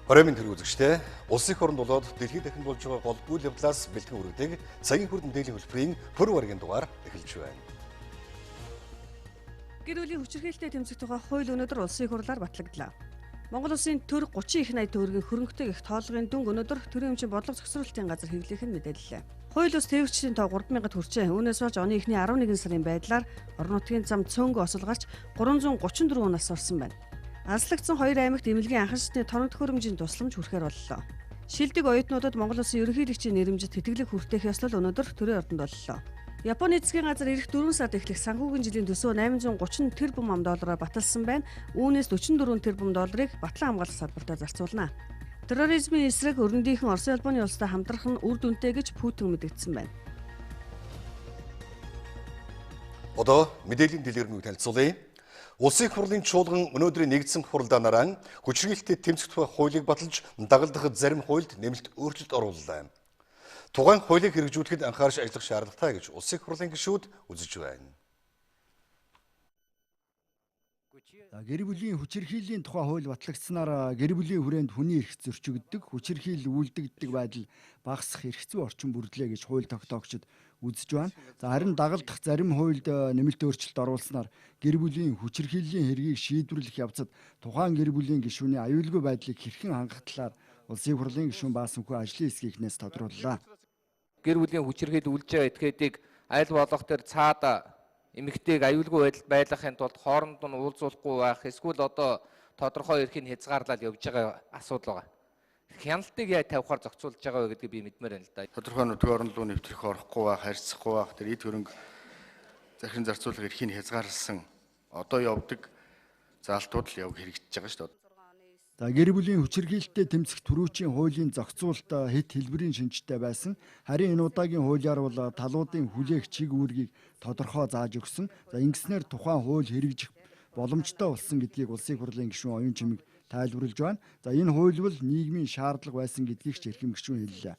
Хорийн тэрэг үзэгчдээ, улсын их оронд болоод дэлхийд дахин болж байгаа гол үйл явдлаас бэлтгэн үргэдэг цагийн хүрд мэдээллийн хөтөлбөрийн пүрэв гарагийн дугаар эхэлж байна. Гэр бүлийн хүчирхийлэлтэй тэмцэх тухай хууль өнөөдөр улсын их хурлаар батлагдлаа. Монгол улсын төр 30 их 80 төгрөгийн хөрөнгөтэй их тоолгын дүнг өнөөдөр төрийн өмчийн бодлого зохицуулалтын газар хэвлэх нь мэдээллээ. Хууль ус тээвэрчдийн тоо 3000-д хүрчээ. Үүнээс болж оны эхний 11 сарын байдлаар орон нутгийн зам цөөнгө осол гарч 334 нас орсон байна. Алслагдсан хоёр аймагт эмнэлгийн анхан шатны торон төхөөрөмжийн тусламж хүрэхээр боллоо. Шилдэг оюутнуудад Монгол улсын ерөнхийлөгчийн нэрэмжит тэтгэлэг хүртэх ёслол өнөөдөр төрийн ордонд боллоо. Японы засгийн газар ирэх 4 сард эхлэх санхүүгийн жилийн төсөө 830 тэрбум ам доллараар баталсан байна. Үүнээс 44 тэрбум долларыг батлан хамгаалах салбартаа зарцуулна. Терроризмын эсрэг өрөндийнхэн Оросын холбооны улстай хамтрах нь үр дүнтэй гэж Путин мэдэгдсэн байна. Одоо мэдээллийн дэлгэрэнгүй танилцуулъя. Улсын их хурлын чуулган өнөөдрийн нэгдсэн хуралдаанаараа хүчирхийлэлтэй тэмцэх тухай хуулийг баталж дагалдах зарим хуульд нэмэлт өөрчлөлт орууллаа. Тухайн хуулийг хэрэгжүүлэхэд анхаарч ажиллах шаардлагатай гэж улсын их хурлын гишүүд үзэж байна. Гэр бүлийн хүчирхийллийн тухай хууль батлагдсанаар гэр бүлийн хүрээнд хүний эрх зөрчигддөг, хүчирхийлэл үйлдэгддэг байдал багасах эрх зүй орчин бүрдлээ гэж хууль тогтоогчид үзэж байна. За харин дагалдах зарим хуульд нэмэлт өөрчлөлт оруулснаар гэр бүлийн хүчирхийллийн хэргийг шийдвэрлэх явцад тухайн гэр бүлийн гишүүний аюулгүй байдлыг хэрхэн хангах талаар улсын хурлын гишүүн Баасанхүү ажлын хэсгийнхнээс тодрууллаа. Гэр бүлийн хүчирхийлэл үйлж байгаа этгээдийг аль болох тэр цаад эмэгтэйг аюулгүй байдалд байлгахын тулд хооронд нь уулзуулахгүй байх эсвэл одоо тодорхой эрхийг хязгаарлаад явж байгаа асуудал байгаа. Хяналтыг яаж тавихаар зохицуулж байгаа вэ гэдгийг би мэдмээр байна л да. Тодорхой нутгийн орон руу нэвтрэх орохгүй байх, харьцахгүй байх, тэр эд хөрөнгө захин зарцуулах эрхийг хязгаарласан одоо явдаг заалтууд л явг хэрэгжиж байгаа шүү дээ. За гэр бүлийн хүчирхийлэлтэй тэмцэх түрүүчийн хуулийн зохицуулалт хэд хэлбэрийн шинжтэй байсан. Харин энэ удаагийн хуулиар бол талуудын хүлээх чиг үүргийг тодорхой зааж өгсөн. За ингэснээр тухайн хууль хэрэгжих боломжтой болсон гэдгийг улсын хурлын гишүүн Оюун Чимэг тайлбарлаж байна. За энэ хууль бол нийгмийн шаардлага байсан гэдгийг ч эрхэм гишүүн хэллээ.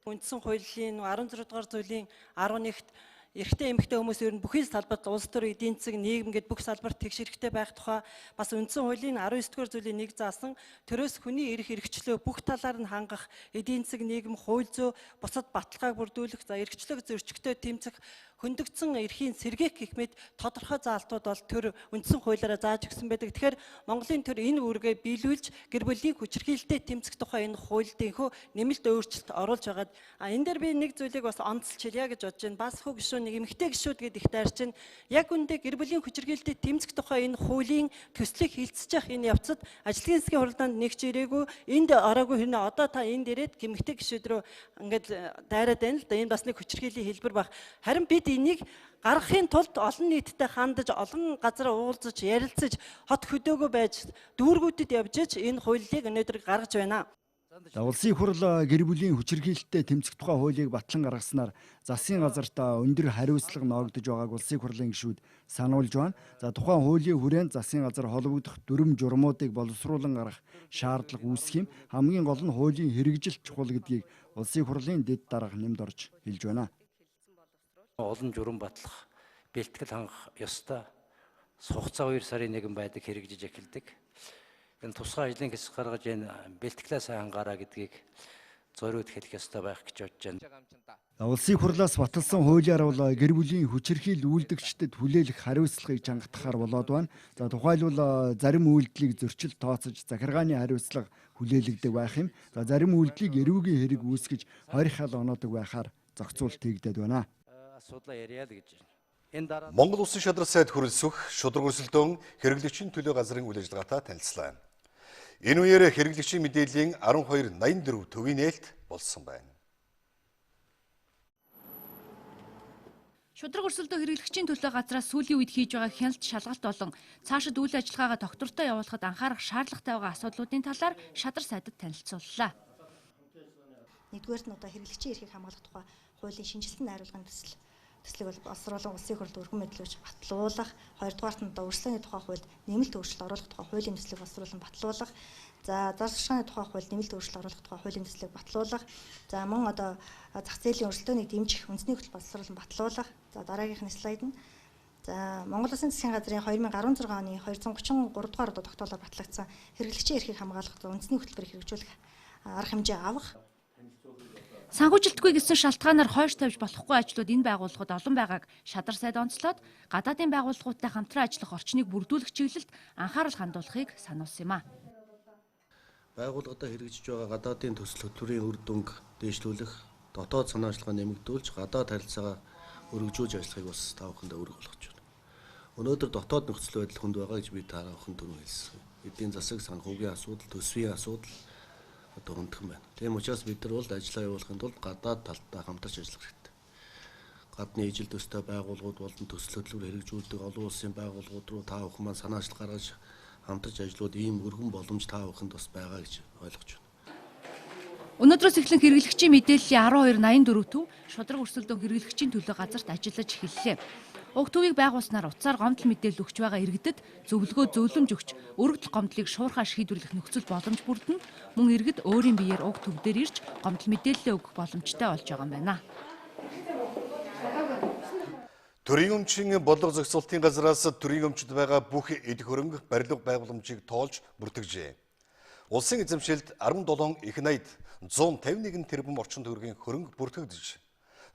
Үндсэн хуулийн 16 дугаар зүйлийн 11-т эрэгтэй эмэгтэй хүмүүс ер нь бүхий салбарт улс төр, эдийн засаг, нийгэм гэд бүх салбарт тэгш эрхтэй байх тухай бас үндсэн хуулийн 19 дугаар зүйлийн нэг заасан төрөөс хүний эрх эрхчлөө бүх талаар нь хангах, эдийн засаг, нийгэм, хууль зүй, бусад баталгааг бүрдүүлэх, за эрхчлөөг зөрчигтэй тэмцэх, хөндөгдсөн эрхийн сэргээх гэх мэт тодорхой заалтууд бол төр үндсэн хуулиараа зааж өгсөн байдаг. Тэгэхээр Монголын төр энэ үүргээ биелүүлж гэр бүлийн хүчирхийлэлтэй тэмцэх тухай энэ хуульд энхүү нэмэлт өөрчлөлт оруулж байгаад энэ дээр би нэг зүйлийг бас онцолж хэлье гэж бодож байна. Бас хүү гишүүн нэг эмэгтэй гишүүд гэдэг их дайрч чинь яг үндэ гэр бүлийн хүчирхийлэлтэй тэмцэх тухай энэ хуулийн төслийг хилцэж явах энэ явцад ажлын засгийн хуралдаанд нэг ч ирээгүй, энд ороогүй хэрнээ одоо та энд ирээд эмэгтэй гишүүд рүү ингээд дайраад байна л да. Энэ бас нэг хүчирхийллийн хэлбэр баг. Харин бид энийг гаргахын тулд олон нийттэй хандаж, олон газар уулзаж, ярилцаж, хот хөдөөгөө байж, дүүргүүдэд явж энэ хуулийг өнөөдөр гаргаж байна. За улсын хурл гэр бүлийн хүчирхийлэлтэй тэмцэх тухай хуулийг батлан гаргаснаар засгийн газарт өндөр хариуцлага ноогдож байгааг улсын хурлын гишүүд сануулж байна. За тухайн хуулийн хүрээнд засгийн газар холбогдох дүрэм журмуудыг боловсруулан гаргах шаардлага үүсэх юм. Хамгийн гол нь хуулийн хэрэгжил чухал гэдгийг улсын хурлын дэд дарга нэмд орж хэлж байна. Олон журам батлах, бэлтгэл хангах ёстой. Хугацаа 2 сарын 1 байдаг хэрэгжиж эхэлдэг. Энэ тусгай ажлын хэсэг гаргаж энэ бэлтгэлээ сайн хангаараа гэдгийг зориуд хэлэх ёстой байх гэж бодож байна. Улсын хурлаас баталсан хуулиар бол гэр бүлийн хүчирхийлэл үйлдэгчдэд хүлээлгэх хариуцлагыг чангатгахаар болоод байна. За тухайлбал зарим үйлдэлийг зөрчил тооцож захиргааны хариуцлага хүлээлгдэг байх юм. За зарим үйлдэлийг эрүүгийн хэрэг үүсгэж 20 хал оноодог байхаар зохицуулалт хийгдээд байна. Асуудлаа яриа л гэж. Энэ дараа Монгол Улсын шадрал сайд хүрэлцэх шударга өрсөлдөөн хэрэглэгчийн төлөө газрын үйл ажиллагаатай танилцлаа. Энэ үеэр хэрэглэгчийн мэдээллийн 1284 төвийн нээлт болсон байна. Шударга өрсөлдөө хэрэглэгчийн төлөө газраас сүүлийн үед хийж байгаа хяналт шалгалт болон цаашид үйл ажиллагаагаа тогтвортой явуулахад анхаарах шаардлагатай байгаа асуудлуудын талаар шадар сайдад танилцууллаа. Нэгдүгээрт нь одоо хэрэглэгчийн эрхийг хамгаалах тухай хуулийн шинжилсэн найруулгын төслийг бол боловсруулан улсын хурлд өргөн мэдлүүлж батлуулах, хоёрдугаарт нь одоо өрсөлдөөний тухай хуульд нэмэлт өөрчлөлт оруулах тухай хуулийн төслийг боловсруулан батлуулах, за зар сурталчилгааны тухай хуульд нэмэлт өөрчлөлт оруулах тухай хуулийн төслийг батлуулах, за мөн одоо зах зээлийн өрсөлдөөнийг дэмжих үндэсний хөтөл боловсруулан батлуулах, за дараагийнх нь слайд нь За Монгол Улсын засгийн газрын 2016 оны 233 дугаар одоо тогтоолоор батлагдсан хэрэглэгчийн эрхийг хамгаалах үндэсний хөтөлбөрийг хэрэгжүүлэх арга хэмжээ авах. Санхүүжилтгүй гэсэн шалтгаанаар хойш тавьж болохгүй ажлууд энэ байгууллагад олон байгааг шадар сайд онцлоод гадаадын байгууллагуудтай хамтран ажиллах орчныг бүрдүүлэх чиглэлд анхаарал хандуулахыг сануулсан юм а. Байгууллагадаа хэрэгжиж байгаа гадаадын төсөл хөтөлбөрийн үр дүнг дээшлүүлэх, дотоод санаачлалгаа нэмэгдүүлж, гадаад харилцаагаа өргөжүүлж ажиллахыг бас та бүхэндээ үүрэг болгож байна. Өнөөдөр дотоод нөхцөл байдал хүнд байгаа гэж би та бүхэнд түрүү хэлсэн. Эдийн засаг, санхүүгийн асуудал, төсвийн асуудал одоо хүндхэн байна. Тийм учраас бид нар бол ажиллаа явуулахын тулд гадаад талтай хамтарч ажиллах хэрэгтэй. Гадны ижил төстэй байгууллагууд болон төсөл хөтөлбөр хэрэгжүүлдэг олон улсын байгууллагууд руу та бүхэн маань санаачлал гаргаж хамтарч ажиллавал ийм өргөн боломж та бүхэнд бас байгаа гэж ойлгож байна. Өнөөдрөөс эхлэн хэрэглэгчийн мэдээллийн 1284 төв шударга өрсөлдөөн хэрэглэгчийн төлөө газарт ажиллаж эхэллээ. Уг төвийг байгуулснаар утсаар гомдол мэдээлэл өгч байгаа иргэдэд зөвлөгөө зөвлөмж өгч өргөдөл гомдлыг шуурхаа шийдвэрлэх нөхцөл боломж бүрдэнэ. Мөн иргэд өөрийн биеэр уг төв дээр ирж гомдол мэдээлэлээ өгөх боломжтой болж байгаа юм байна. Төрийн өмчийн бодлого зохицуултын газраас төрийн өмчөд байгаа бүх эд хөрөнгө барилга байгууламжийг тоолж бүртгэжээ. Улсын эзэмшилд 17 их 80 151 тэрбум орчим төгрөгийн хөрөнгө бүртгэгдэж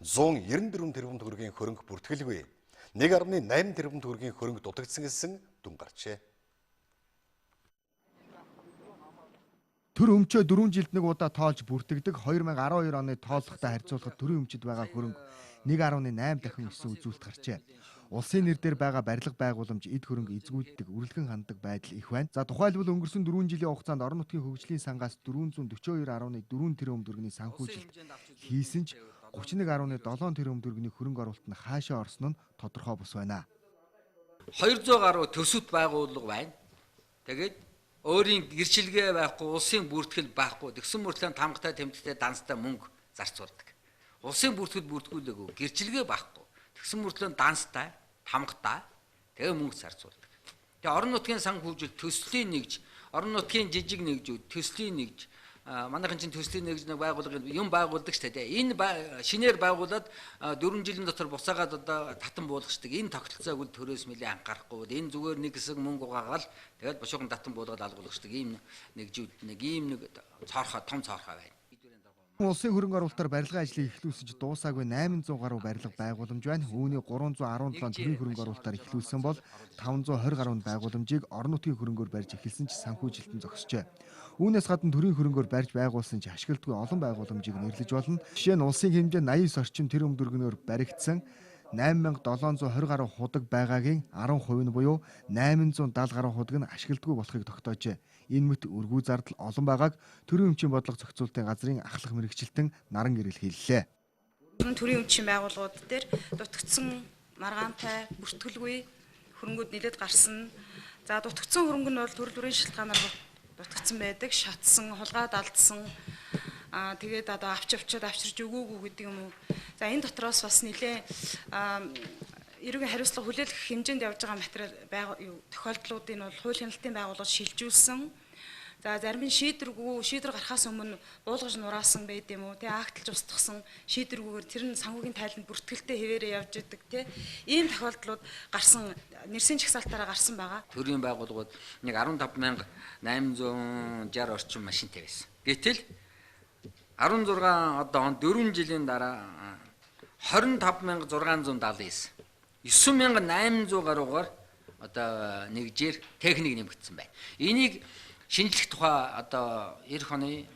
194 тэрбум төгрөгийн хөрөнгө бүртгэлгүй 1.8 тэрбум төгрөгийн хөрөнгө дутагдсан гэсэн дүн гарчээ. Төр өмчөө 4 жилд нэг удаа тоолж бүртгэдэг 2012 оны тооллоготой харьцуулахад төрийн өмчөд байгаа хөрөнгө 1.8 дахин өссөн үзүүлэлт гарчээ. Улсын нэр дээр байгаа барилга байгууламж эд хөрөнгө эзгүүлдэг, үрэлгэн ханддаг байдал их байна. За тухайлбал өнгөрсөн 4 жилийн хугацаанд орон нутгийн хөгжлийн сангаас 442.4 тэрбум төгрөгийн санхүүжилт хийсэн ч 31.7 тэрбум төгрөгийн хөрөнгө оруулалт нь хаашаа орсон нь тодорхой бус байна. 200 гаруй төсөвт байгууллага байна. Тэгээд өөрийн гэрчилгээ байхгүй, улсын бүртгэл байхгүй, тэгсэн мөртлөө тамгатай тэмдэгтэй данстай мөнгө зарцуулдаг. Улсын бүртгэл бүртгүүлээгүй, гэрчилгээ байхгүй. Тэгсэн мөртлөө данстай, тамгатай тэгээ мөнгө зарцуулдаг. Тэгээ орон нутгийн санхүүжилт төслийн нэгж, орон нутгийн жижиг нэгжүүд, төслийн нэгж, манайхан чинь төслийн нэгж нэг байгууллага юм байгуулдаг шүү дээ. Энэ шинээр байгуулад 4 жилийн дотор буцаагаад одоо татан буулгачдаг. Энэ тогтолцоог үл төрөөс нэлээ анхаарахгүй. Энэ зүгээр нэг хэсэг мөнгө угаагаал тэгээд бушуухан татан буулгаад алгуулагчдаг. Ийм нэгжүүд нэг ийм нэг цоорхоо том цоорхоо байна. Улсын хөрөнгө оруулалтаар барилгын ажлыг эхлүүлсэж дуусаагүй 800 гаруй барилга байгууламж байна. Үүний 317 төрийн хөрөнгө оруулалтаар эхлүүлсэн бол 520 гаруй байгууламжийг орон нутгийн хөрөнгөөр барьж эхэлсэн ч санхүүжилтэн зогсжээ. Үүнээс гадна төрийн хөрөнгөөр барьж байгуулсан ч ашигладаггүй олон байгууламжийг нэрлэж болно. Жишээ нь улсын хэмжээ 89 орчим тэрбум төгрөгнөөр баригдсан 8720 гаруй худаг байгаагийн 10% нь буюу 870 гаруй худаг нь ашигладаггүй болохыг тогтоожээ. Энэ мэт өргүү зардал олон байгааг төрийн өмчийн бодлого зохицуултын газрын ахлах мэргэжилтэн Наран гэрэл хэллээ. Төрийн өмчийн байгууллагууд дээр дутагдсан маргаантай бүртгэлгүй хөрөнгүүд нэлээд гарсан. За дутагдсан хөрөнгө нь бол төрөл бүрийн шалтгаанаар дутагдсан байдаг. Шатсан, хулгайд алдсан. Тэгээд одоо авч авчаад авчирч өгөөгүй гэдэг юм уу. За энэ дотроос бас нэлээд эрүүгийн хариуцлага хүлээлгэх хэмжээнд явж байгаа материал тохиолдлуудыг нь бол хууль хяналтын байгууллагад шилжүүлсэн. За зарим нь шийдвэргүй, шийдвэр гарахаас өмнө буулгаж нураасан байд юм уу, тэ акталж устгасан шийдвэргүйгээр тэр нь санхүүгийн тайланд бүртгэлтэй хэвээрээ явж идэг, тэ ийм тохиолдлууд гарсан, нэрсийн жагсаалтаараа гарсан байгаа. Төрийн байгууллагууд нэг 15860 орчим машинтай байсан. Гэтэл 16 одоо он 4 жилийн дараа 25679 9800 гаруйгаар одоо нэгжээр техник нэмэгдсэн байна. Энийг шинжлэх тухай одоо эх оны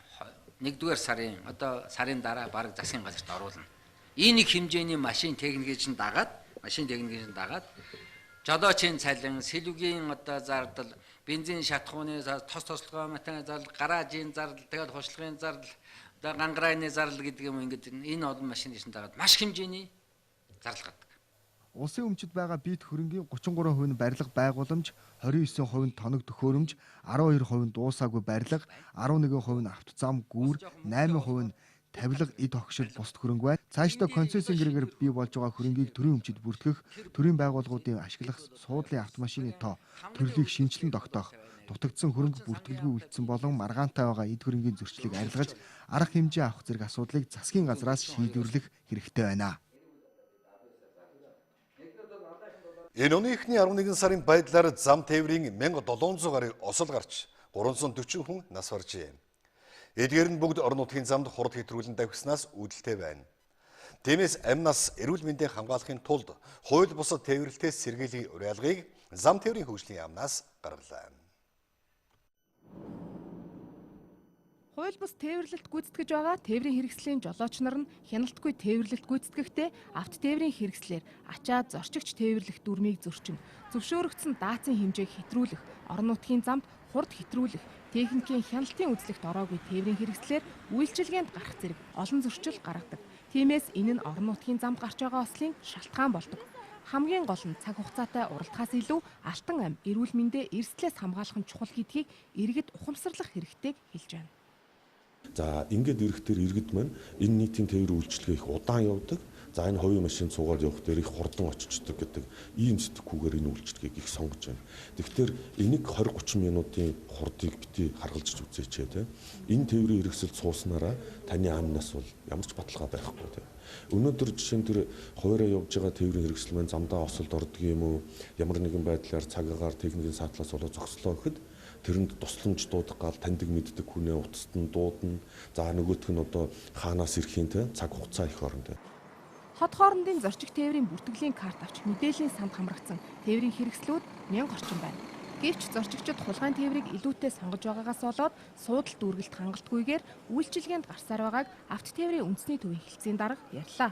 1-р сарын одоо сарын дараа бараг засгийн газарт оруулна. Энэ хэмжээний машин техникийг чинь дагаад жолоочийн цалин, сэлүгийн одоо зардал, бензин шатхууны тос тослогоо матан зардал, гаражийн зардал, тэгээд хушлагын зардал, одоо гангарааны зардал гэдэг юм ингээд энэ олон машины чинь дагаад маш хэмжээний зардал гардаг. Улсын өмчөд байгаа биет хөрөнгийн 33% нь барилга байгууламж, 29% нь тоног төхөөрөмж, 12% нь дуусаагүй барилга, 11% нь автозам гүүр, 8% нь тавилга эд хогшил бусд хөрөнгө байна. Цаашдаа концессийн гэрээгээр бий болж байгаа хөрөнгийг төрийн өмчөд бүртгэх, төрийн байгууллагуудын ашиглах суудлын автомашины тоо төрлийг шинэчлэн тогтоох, дутагдсан хөрөнгө бүртгэлгүй үлдсэн болон маргаантай байгаа эд хөрөнгийн зөрчлийг арилгаж, арга хэмжээ авах зэрэг асуудлыг засгийн газраас шийдвэрлэх хэрэгтэй байна. Энэ оны эхний 11 сарын байдлаар зам тээврийн 1700 гаруй осол гарч 340 хүн нас баржээ. Эдгээр нь бүгд орон нутгийн замд хурд хэтрүүлэн давхиснаас үүдэлтэй байна. Тиймээс амь нас эрүүл мэндийг хамгаалахын тулд хууль бусад тээвэрлэлтээс сэргийлэх уриалгыг зам тээврийн хөгжлийн яамнаас гаргалаа. Хууль бус тээвэрлэлт гүйцэтгэж байгаа тээврийн хэрэгслийн жолооч нар нь хяналтгүй тээвэрлэлт гүйцэтгэхдээ авто тээврийн хэрэгслээр ачаа зорчигч тээвэрлэх дүрмийг зөрчин, зөвшөөрөгдсөн даацын хэмжээг хэтрүүлэх, орон нутгийн замд хурд хэтрүүлэх, техникийн хяналтын үзлэгт ороогүй тээврийн хэрэгслээр үйлчилгээнд гарах зэрэг олон зөрчил гаргадаг. Тиймээс энэ нь орон нутгийн замд гарч байгаа ослын шалтгаан болдог. Хамгийн гол нь цаг хугацаатай уралдахаас илүү алтан ам эрүүл мэндээ эрсдлээс хамгаалах нь чухал гэдгийг иргэд ухамсарлах хэрэгтэйг хэлж байна. За ингээд ирэх дээр иргэд маань энэ нийтийн тээврийн үйлчилгээ их удаан явдаг. За энэ хувийн машин суугаад явах дээр их хурдан очичдөг гэдэг ийм сэтгхүүгээр энэ үйлчилгээг их сонгож байна. Тэгэхээр энийг 20 30 минутын хурдыг бити харгалзаж үзээч те. Энэ тээврийн хэрэгсэлд сууснараа таны ам нас бол ямар ч баталгаа байхгүй те. Өнөөдөр жишээ нь тэр хуваараа явж байгаа тээврийн хэрэгсэл маань замдаа осолд ордог юм уу? Ямар нэгэн байдлаар цаг агаар техникийн саатлаас болоод зогслоо гэхэд тэрэнд тусламж дуудах гал таньдаг мэддэг хүнээ утасд нь дуудана. За нөгөөх нь одоо хаанаас ирэх юм те цаг хугацаа их орно те. Хот хоорондын зорчих тээврийн бүртгэлийн карт авч мэдээллийн санд хамрагдсан тээврийн хэрэгслүүд 1000 орчим байна. Гэвч зорчигчид хулгайн тээврийг илүүтэй сонгож байгаагаас болоод суудал дүүргэлт хангалтгүйгээр үйлчилгээнд гарсаар байгааг авто тээврийн үндэсний төвийн хэлтсийн дарга ярьлаа.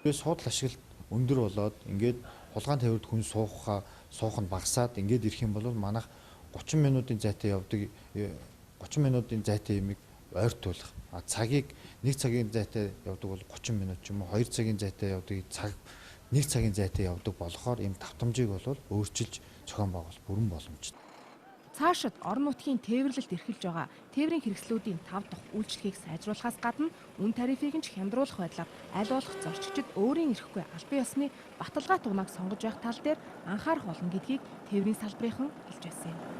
Би суудал ашиглалт өндөр болоод ингээд хулгайн тээврд хүн суух нь багасаад ингээд ирэх юм бол манайх 30 минутын зайтай явдаг 30 минутын зайтай юмыг ойртуулах. А цагийг 1 цагийн зайтай явдаг бол 30 минут ч юм уу 2 цагийн зайтай явдаг цаг 1 цагийн зайтай явдаг болохоор ийм давтамжийг бол өөрчилж зохион байгуулах бүрэн боломжтой. Цаашид орон нутгийн тээвэрлэлт эрхэлж байгаа тээврийн хэрэгслүүдийн 5 дахь үйлчлэгийг сайжруулахаас гадна үн тарифыг нь ч хямдруулах байдлаар аль болох зорчигчид өөрийн эрхгүй албан ёсны баталгаа тугнааг сонгож явах тал дээр анхаарах болно гэдгийг тээврийн салбарынхан хэлж байсан юм.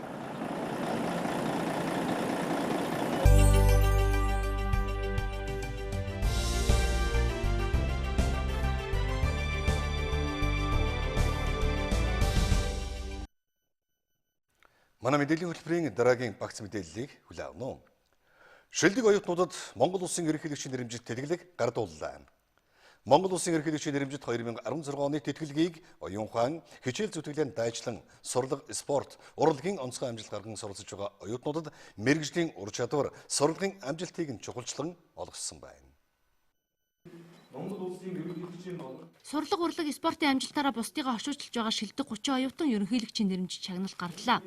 Манай мэдээллийн хөтөлбөрийн дараагийн багц мэдээллийг хүлээн авна уу. Шилдэг оюутнуудад Монгол Улсын ерөнхийлөгчийн нэрэмжит тэтгэлэг гардууллаа. Монгол Улсын ерөнхийлөгчийн нэрэмжит 2016 оны тэтгэлгийг оюун ухаан, хичээл зүтгэлэн дайчлан, сурлага, спорт, урлагийн онцгой амжилт гарган суралцж байгаа оюутнуудад мэргэжлийн ур чадвар, сурлагын амжилтыг нь чухалчлан олгосон байна. Монгол Улсын ерөнхийлөгчийн Сурлага, урлаг, спортын амжилтаараа бусдыгаа оршуулж байгаа шилдэг 30 оюутан ерөнхийлөгчийн нэрэмжит шагнал гарлаа.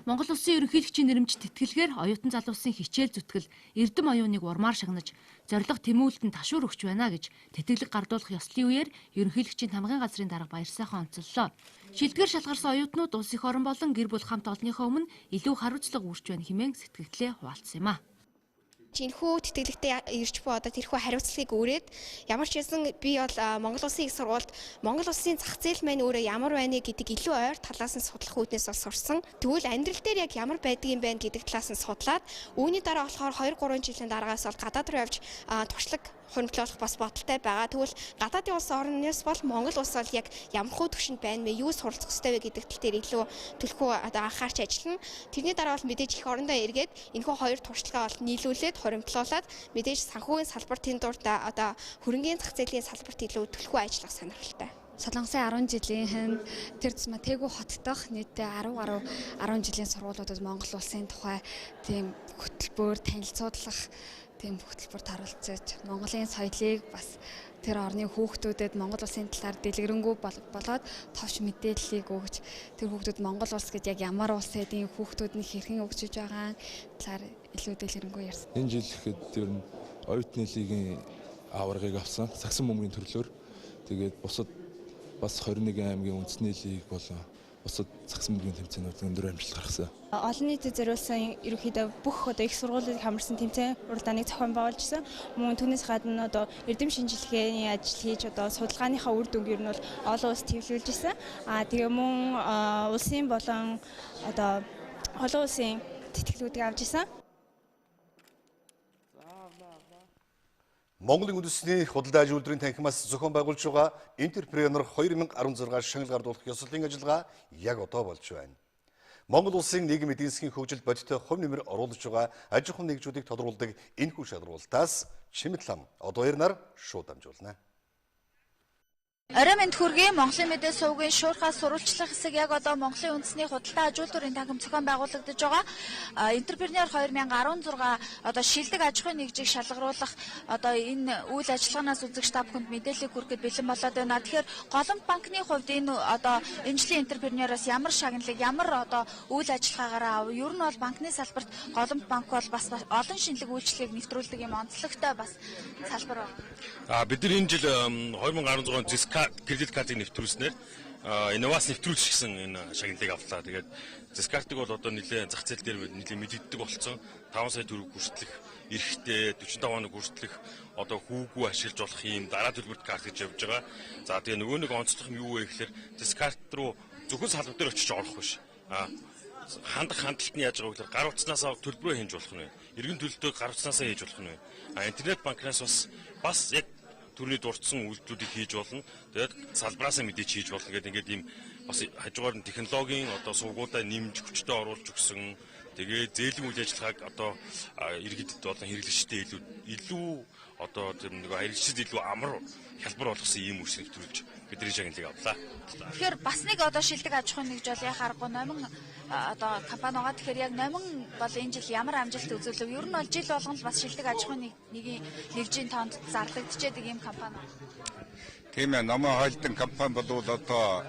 Монгол Улсын ерөнхийлөгчийн нэрэмжит тэтгэлгээр оюутан залуусын хичээл зүтгэл, эрдэм оюуныг урмаар шагнаж, зорилго тэмүүлэлтэнд ташуур өгч байна гэж тэтгэлэг гардуулах ёслолын үеэр ерөнхийлөгчийн тамгын газрын дарга Баярсайхан онцоллоо. Шилдгээр шалгарсан оюутнууд улс эх орон болон гэр бүл хамт олонныхоо өмнө илүү хариуцлага үүрч байна хэмээн сэтгэгдлээ хуваалцсан юм а. Энэхүү тэтгэлэгтээ ирж буй одоо тэрхүү хариуцлагыг үүрээд ямар ч байсан би бол Монгол Улсын их сургуульд Монгол Улсын зах зээл маань өөрөө ямар байна гэдэг илүү ойр талаас нь судлах үүднээс бол сурсан. Тэгвэл амьдрал дээр яг ямар байдаг юм байна гэдэг талаас нь судлаад үүний дараа болохоор 2 3 жилийн дараагаас бол гадаад руу явж туршлага хуримтлуулах бас бодолтой байгаа. Тэгвэл гадаадын улс орноос бол Монгол улс бол яг ямар хуу түвшинд байна вэ? Юу суралцах ёстой вэ гэдэг тал дээр илүү төлхөө одоо анхаарч ажиллана. Тэрний дараа бол мэдээж их орондоо эргээд энэхүү хоёр туршлагаа бол нийлүүлээд хуримтлуулад мэдээж санхүүгийн салбартын дурд одоо хөрөнгийн зах зээлийн салбарт илүү төлхөө ажиллах сонирхолтой. Солонгосын 10 жилийнхэн тэр тусмаа Тэгүү хот дахь нийтдээ 10 гаруй 10 жилийн сургуулиудад Монгол улсын тухай тийм хөтөлбөр танилцуулах тийм хөтөлбөрт оролцож Монголын соёлыг бас тэр орны хүүхдүүдэд Монгол улсын талаар дэлгэрэнгүй болоод товч мэдээллийг өгч тэр хүүхдүүд Монгол улс гэж яг ямар улс гэдгийг хүүхдүүд нь хэрхэн өгчөж байгаа талаар илүү дэлгэрэнгүй ярьсан. Энэ жил ихэд ер нь оюутны лигийн аваргыг авсан. Сагсан бөмбөгийн төрлөөр тэгээд бусад бас 21 аймгийн үндэсний лиг болон бусад сагсан бөмбөгийн тэмцээнүүд өндөр амжилт гаргасан. Олон нийтэд зориулсан ерөнхийдөө бүх одоо их сургуулийг хамарсан тэмцээн уралдааныг зохион байгуулжсэн. Мөн түүнээс гадна одоо эрдэм шинжилгээний ажил хийж одоо судалгааныхаа үр дүнг ер нь бол олон улс төвлөрүүлж исэн. Аа тэгээ мөн улсын болон одоо олон улсын тэтгэлгүүдийг авч исэн. Монголын үндэсний худалдаа аж үйлдвэрийн танхимаас зохион байгуулж байгаа Энтерпренер 2016 шагнал гардуулах ёслолын ажиллагаа яг одоо болж байна. Монгол улсын нийгэм эдийн засгийн хөгжилд бодиттой хувь нэмэр оруулж байгаа аж ахуйн нэгжүүдийг тодруулдаг энэхүү шалгаруултаас Чимэд лам одоо ярнаар шууд дамжуулна. Орой мэнд хүргэе. Монголын мэдээ сувгийн шуурхай сурвалжлах хэсэг яг одоо Монголын үндэсний худалдаа аж үйлдвэрийн танхим зохион байгуулагдаж байгаа. Энтерпренер 2016 одоо шилдэг аж ахуйн нэгжийг шалгаруулах одоо энэ үйл ажиллагаанаас үзэгч та бүхэнд мэдээллийг хүргэхэд бэлэн болоод байна. Тэгэхээр Голомт банкны хувьд энэ одоо энэ жилийн энтерпренероос ямар шагналыг ямар одоо үйл ажиллагаагаараа ав. Ер нь бол банкны салбарт Голомт банк бол бас олон шинэлэг үйлчлэгийг нэвтрүүлдэг юм онцлогтой бас салбар байна. Бид нар энэ жил 2016 он Зэска кредит картыг нэвтрүүлснээр инновац нэвтрүүлж гэсэн энэ шагналыг авлаа. Тэгээд Зэс картыг бол одоо нэлээд зах зээл дээр нэлээд мэдэгддэг болсон. 5 сая төгрөг хүртэлх эрхтэй, 45 хоног хүртэлх одоо хүүгүй ашиглаж болох ийм дараа төлбөрт карт гэж явж байгаа. За тэгээ нөгөө нэг онцлог юм юу вэ гэхээр Зэс карт руу зөвхөн салбар дээр очиж орох биш. Хандах хандлт нь яаж байгаа вэ гэхээр гар утаснаас төлбөрөө хянаж болох нь. Иргэн төлөлтөө гар утаснаасаа хийж болох нь. Интернет банкнаас бас яг төрний дурдсан үйлдэлүүдийг хийж болно. Тэгээд салбараасаа мэдээж хийж болно гэдэг ингээд ийм бас хажуугаар нь технологийн одоо сувгуудаа нэмж хүчтэй оруулж өгсөн. Тэгээд зээлийн үйл ажиллагааг одоо иргэдэд болон хэрэглэгчдэд илүү одоо тийм нэг хэрэглэгчдэд илүү амар хялбар болгосон ийм үйлс нэвтрүүлж бидний шагналыг авлаа. Тэгэхээр бас нэг одоо шилдэг аж ахуйн нэгж бол яхаа аргагүй Номин одоо компани байгаа. Тэгэхээр яг Номин бол энэ жил ямар амжилт үзүүлв? Ер нь бол жил болгон л бас шилдэг аж ахуйн нэгийн нэгжийн тоонд зарлагдчихэдэг ийм компани. Тийм ээ, Номин Холдинг компани бол одоо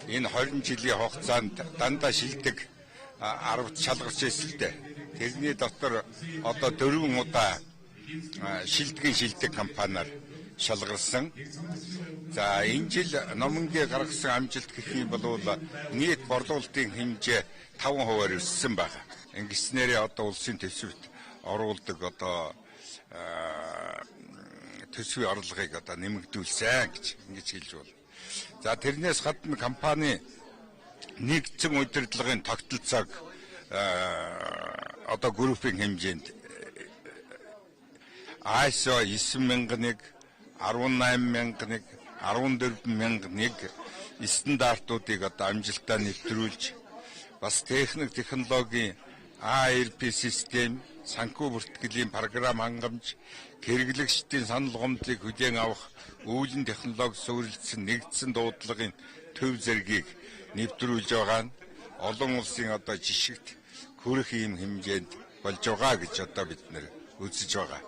энэ 20 жилийн хугацаанд дандаа шилдэг 10-д шалгарч ирсэн л дээ. Тэрний дотор одоо 4 удаа шилдэг компаниар шалгарсан. За энэ жил Номингийн гаргасан амжилт гэх юм бол нийт борлуулалтын хэмжээ 5%-аар өссөн байна. Ингэснээрээ одоо улсын төсөвт оруулдаг одоо төсвийн орлогыг одоо нэмэгдүүлсэн гэж ингэж хэлж байна. За тэрнээс гадна компани нэгдсэн удирдлагын тогтолцоог одоо группийн хэмжээнд ISO 9001, 18001, 14001 стандартуудыг одоо амжилттай нэвтрүүлж бас техник технологийн ARP систем, санхүү бүртгэлийн програм хангамж, хэрэглэгчдийн санал гомдлыг хүлээн авах өвлөн технологи суурилдсан нэгдсэн дуудлагын төв зэргийг нэвтрүүлж байгаа нь олон улсын одоо жишгт хүрэх ийм хэмжээнд болж байгаа гэж одоо бид нэр үзэж байгаа.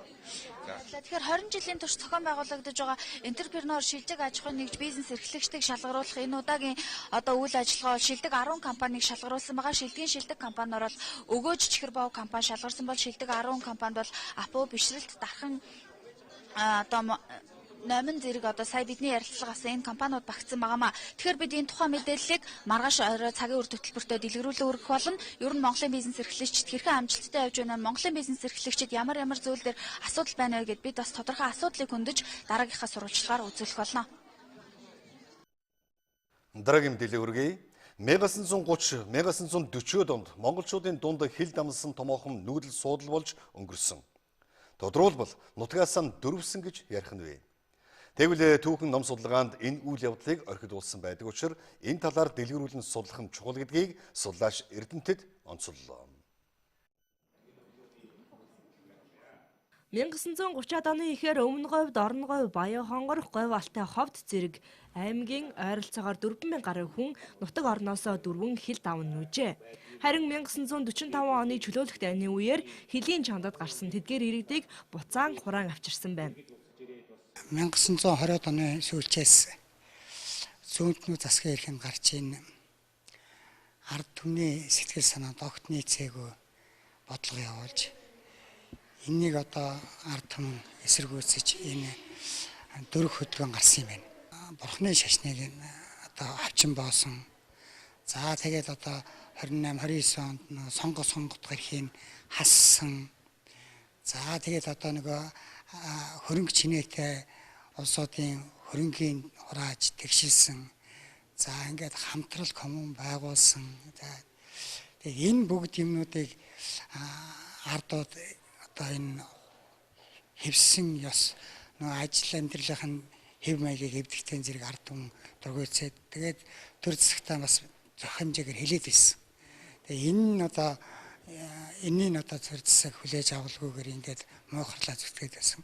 Тэгэхээр 20 жилийн турш зохион байгуулагдаж байгаа энтерпренер шилдэг аж ахуйн нэгж бизнес эрхлэгчдийг шалгаруулах энэ удаагийн одоо үйл ажиллагаа бол шилдэг 10 компанийг шалгаруулсан байгаа. Шилдгийн шилдэг компаниор бол Өгөөж Чихэрбов компани шалгарсан бол шилдэг 10 компанид бол Апо бишрэлт дархан одоо Номин зэрэг одоо сая бидний ярилцлагаас энэ компаниуд багтсан байгаамаа. Тэгэхээр бид энэ тухайн мэдээллийг маргааш орой цагийн үр хөтөлбөртөө дэлгэрүүлэн өргөх болно. Ер нь Монголын бизнес эрхлэгчид хэрхэн амжилттай явж байна, Монголын бизнес эрхлэгчид ямар ямар зүйл дээр асуудал байна вэ гэд бид бас тодорхой асуудлыг хөндөж дараагийнхаа сурвалжлагаар үзүүлэх болно. Дараагийн мэдээлэл өргөе. 1930 1940-од онд монголчуудын дунд хил дамнасан томоохон нүүдэл суудал болж өнгөрсөн. Тодруулбал нутгаас нь дөрвсөн гэж ярих нь вэ. Тэгвэл түүхэн ном судалгаанд энэ үйл явдлыг орхидуулсан байдаг учраас энэ талаар дэлгэрүүлэн судлах нь чухал гэдгийг судлаач Эрдэмтэд онцоллоо. 1930-ад оны ихээр Өмнө говьд, Орон говь, Баян хонгор, Говь Алтай ховд зэрэг аймгийн ойролцоогоор 4000 гаруй хүн нутаг орноосоо дөрвөн хил даван нүүжээ. Харин 1945 оны чөлөөлөх дайны үеэр хилийн чондод гарсан тэдгээр иргэдийг буцаан хураан авчирсан байна. 1920-ад оны сүүлчээс зүүнтнүү засгийн эрх нь гарч ийн ард түмний сэтгэл санаа огт нийцээгүй бодлого явуулж энэнийг одоо ард түмэн эсэргүүцэж энэ дөрөх хөдөлгөөн гарсан юм байна. Бурхны шашныг одоо авчин боосон. За тэгээд одоо 28 29 онд сонгоо сонгодох эрхийг хассан. За тэгээд одоо нөгөө хөрөнгө чинээтэй улсуудын хөрөнгийн хурааж тэгшилсэн. За ингээд хамтрал коммун байгуулсан. Тэгээд энэ бүгд юмнуудыг ардууд одоо энэ хэвсэн ёс Нөгөө ажил амьдралынх нь хэв маягийг эвдэгтэй зэрэг ард түмэн дургуйцээд тэгээд төр засагтаа бас зөх хэмжээгээр хэлээд байсан. Тэгээ энэ нь одоо энэний нь одоо төр засаг хүлээж авалгүйгээр ингээд муухарлаа зүтгээд байсан.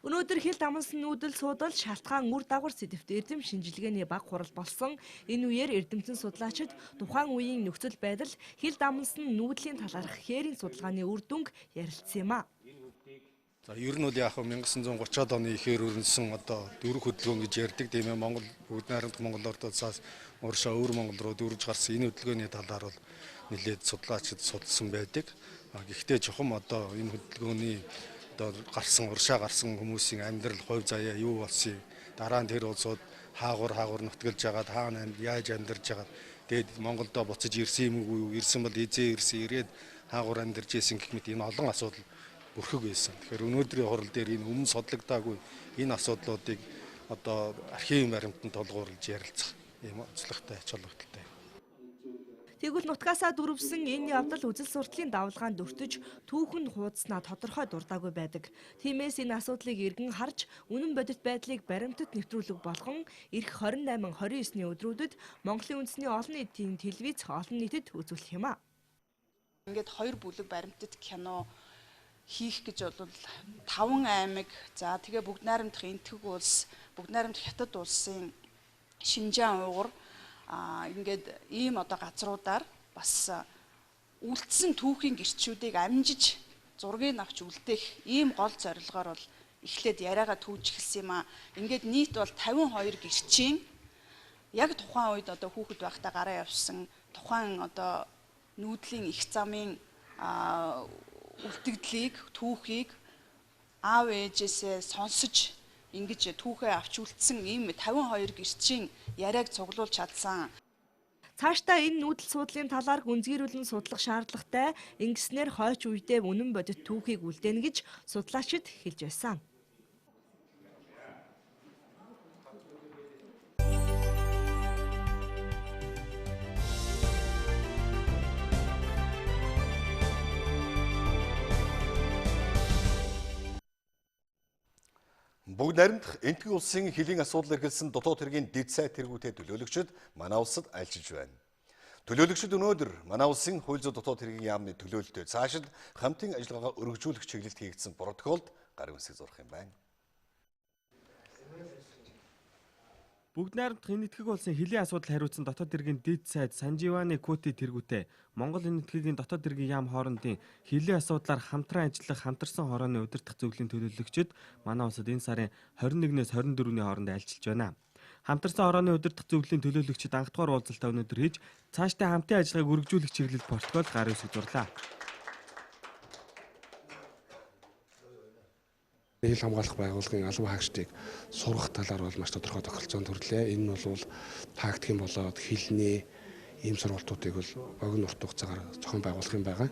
Өнөөдөр хил дамнасан нүүдэл суудал шалтгаан үр дагавар сэдэвт эрдэм шинжилгээний баг хурал болсон. Энэ үеэр эрдэмтэн судлаачид тухайн үеийн нөхцөл байдал, хил дамнасан нүүдлийн талаарх хээрийн судалгааны үр дүнг ярилцсан юм а. За ер нь бол яг 1930-аад оны ихээр өрнөсөн одоо дөрөх хөдөлгөөн гэж ярьдаг тийм ээ, Монгол бүгд найрамдах Монгол ордоосаас уршаа өвөр Монгол руу дүүрж гарсан энэ хөдөлгөөний талаар бол нэлээд судлаачид судалсан байдаг. Гэхдээ чухам одоо энэ хөдөлгөөний одоо гарсан уршаа гарсан хүмүүсийн амьдрал, хувь заяа юу болсон, дараа нь тэр улсууд хаагур нутгалж жагаад хаана яаж амьдарч жагаад тэгээд Монголдо буцаж ирсэн юм уу, ирсэн бол эзээ ирсэн, ирээд хаагур амьдарч исэн гэх мэт энэ олон асуудал бүрхэг байсан. Тэгэхээр өнөөдрийн хурал дээр энэ өмнө судлагдаагүй энэ асуудлуудыг одоо архивын баримтанд тулгуурлаж ярилцах ийм онцлогтой ач холбогдолтой. Тэгвэл нутгаасаа дүрвсэн энэ явдал үзэл сурталын давлгаанд өртөж түүхэн хуудаснаа тодорхой дурдаагүй байдаг. Тиймээс энэ асуудлыг эргэн харж үнэн бодит байдлыг баримтат нэвтрүүлэг болгон ирэх 28, 29-ний өдрүүдэд Монголын үндэсний олон нийтийн телевиз олон нийтэд үзүүлэх юм а. Ингээд хоёр бүлэг баримтат кино хийх гэж бол 5 аймаг, за тэгээ бүгд найрамдах Энэтхэг улс, бүгд найрамдах Хятад улсын Шинжаан уйгур ингээд ийм одоо газруудаар бас үлдсэн түүхийн гэрчүүдийг амжиж зургийг авч үлдээх ийм гол зорилгоор бол эхлээд яриагаа түүж эхэлсэн юм аа. Ингээд нийт бол 52 гэрчийн яг тухайн үед одоо хүүхэд байхдаа гараа явсан тухайн одоо нүүдлийн их замын үлдэгдлийг, түүхийг аав ээжээсээ сонсож ингэж түүхээ авч үлдсэн ийм 52 гэрчийн яриаг цуглуулж чадсан. Цаашдаа энэ нүүдэл суудлын талаар гүнзгийрүүлэн судлах шаардлагатай. Ингэснээр хойч үедээ үнэн бодит түүхийг үлдээнэ гэж судлаачид хэлж байсан. Бүгд найрамдах Энэтхэг улсын хөлийн асуудал эргэлсэн дотоод хэргийн дэд сайд тэргүүтэй төлөөлөгчид манай улсад альчилж байна. Төлөөлөгчид өнөөдөр манай улсын хууль зүйн дотоод хэргийн яамны төлөөлөлтөй цаашид хамтын ажиллагаагаа өргөжүүлэх чиглэлд хийгдсэн протоколд гар үсэг зурх юм байна. Бүгд найрамдах Энэтхэг улсын хөлийн асуудал хариуцсан дотоод хэргийн дэд сайд Санживаны Кути тэргүүтэй Монгол Энэтхэгийн дотоод хэргийн яам хоорондын хөлийн асуудлаар хамтран ажиллах хамтарсан хорооны удирдах зөвлөлийн төлөөлөгчид манай улсад энэ сарын 21-ээс 24-ний хооронд альчилж байна. Хамтарсан хорооны удирдах зөвлөлийн төлөөлөгчид анхдугаар уулзалтаа өнөөдөр хийж цаашдаа хамтын ажиллагааг өргөжүүлэх чиглэл протокол гар үсэг зурлаа. Хил хамгаалах байгууллагын албан хаагчдыг сургах талаар бол маш тодорхой тохиролцоонд хүрлээ. Энэ нь бол тактикийн болоод хилний ийм сургалтуудыг бол богино урт хугацаагаар зохион байгуулах юм байгаа.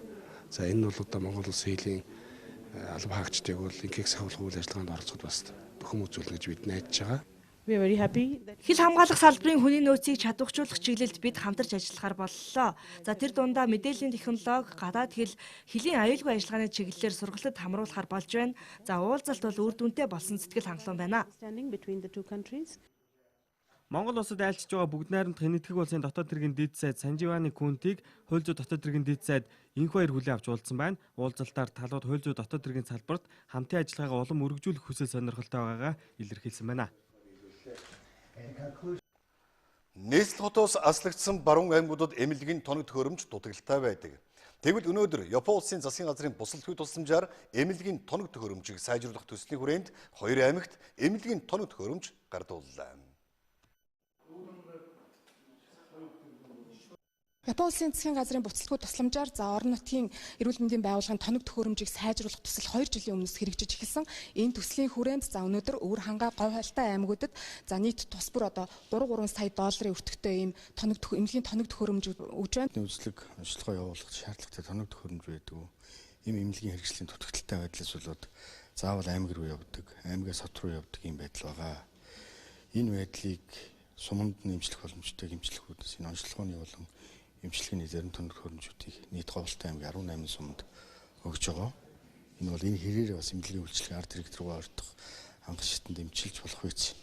За энэ нь бол одоо Монгол улсын хилийн албан хаагчдыг бол инхийг сахиулах үйл ажиллагаанд оролцоход бас дөхөм үзүүлнэ гэж бид найдаж байгаа. We are very happy. Хил хамгаалах салбарын хүний нөөцийг чадваржуулах чиглэлд бид хамтарч ажиллахаар боллоо. За тэр дундаа мэдээллийн технологи, гадаад хэл, хөлийн аюулгүй ажиллагааны чиглэлээр сургалтад хамруулахар болж байна. За уулзалт бол үр дүнтэй болсон сэтгэл хангалуун байна. Монгол улсад айлчилж байгаа бүгд найрамдах Энэтхэг улсын дотоод хэргийн дэд сайд Санживаны Күнтийг хууль зүйн дотоод хэргийн дэд сайд Инх баяр хүлээн авч уулзсан байна. Уулзалтаар талууд хууль зүйн дотоод хэргийн салбарт хамтын ажиллагаагаа улам өргөжүүлэх хүсэл сонирхолтой байгаагаа илэрхийлсэн байна. Нийслэл хотоос аслагдсан баруун аймагуудад эмнэлгийн тоног төхөөрөмж дутагдaltaй байдаг. Тэгвэл өнөөдөр Япон улсын засгийн газрын бусалгүй тусламжаар эмнэлгийн тоног төхөөрөмжийг сайжруулах төслийн хүрээнд хоёр аймагт эмнэлгийн тоног төхөөрөмж гардууллаа. Япон улсын засгийн газрын буцалтгүй тусламжаар за орон нутгийн эрүүл мэндийн байгууллагын тоног төхөөрөмжийг сайжруулах төсөл 2 жилийн өмнөөс хэрэгжиж эхэлсэн. Энэ төслийн хүрээнд за өнөөдөр Өвөр хангаа Говь хальтай аймагуудад за нийт тус бүр одоо 3.3 сая долларын өртөгтэй ийм тоног эмнэлгийн тоног төхөөрөмж өгж байна. Үзлэг онцлогоо явуулах шаардлагатай тоног төхөөрөмж байдаг. Ийм эмнэлгийн хэрэгслийн дутагдaltaй байдлаас болоод заавал аймаг руу явдаг, аймагаас хот руу явдаг ийм байдал байгаа. Энэ байдлыг суманд нь эмчлэх боломжтой эмчлэхүүдээс энэ онцлогооны болон эмчилгээний зарим тоног төхөөрөмжүүдийг нийт Говьлтай аймгийн 18 суманд өгж байгаа. Энэ бол энэ хэрээрээ бас эмнэлгийн үйлчилгээ ард иргэд рүү ойртох, анх шатанд эмчилж болох үеч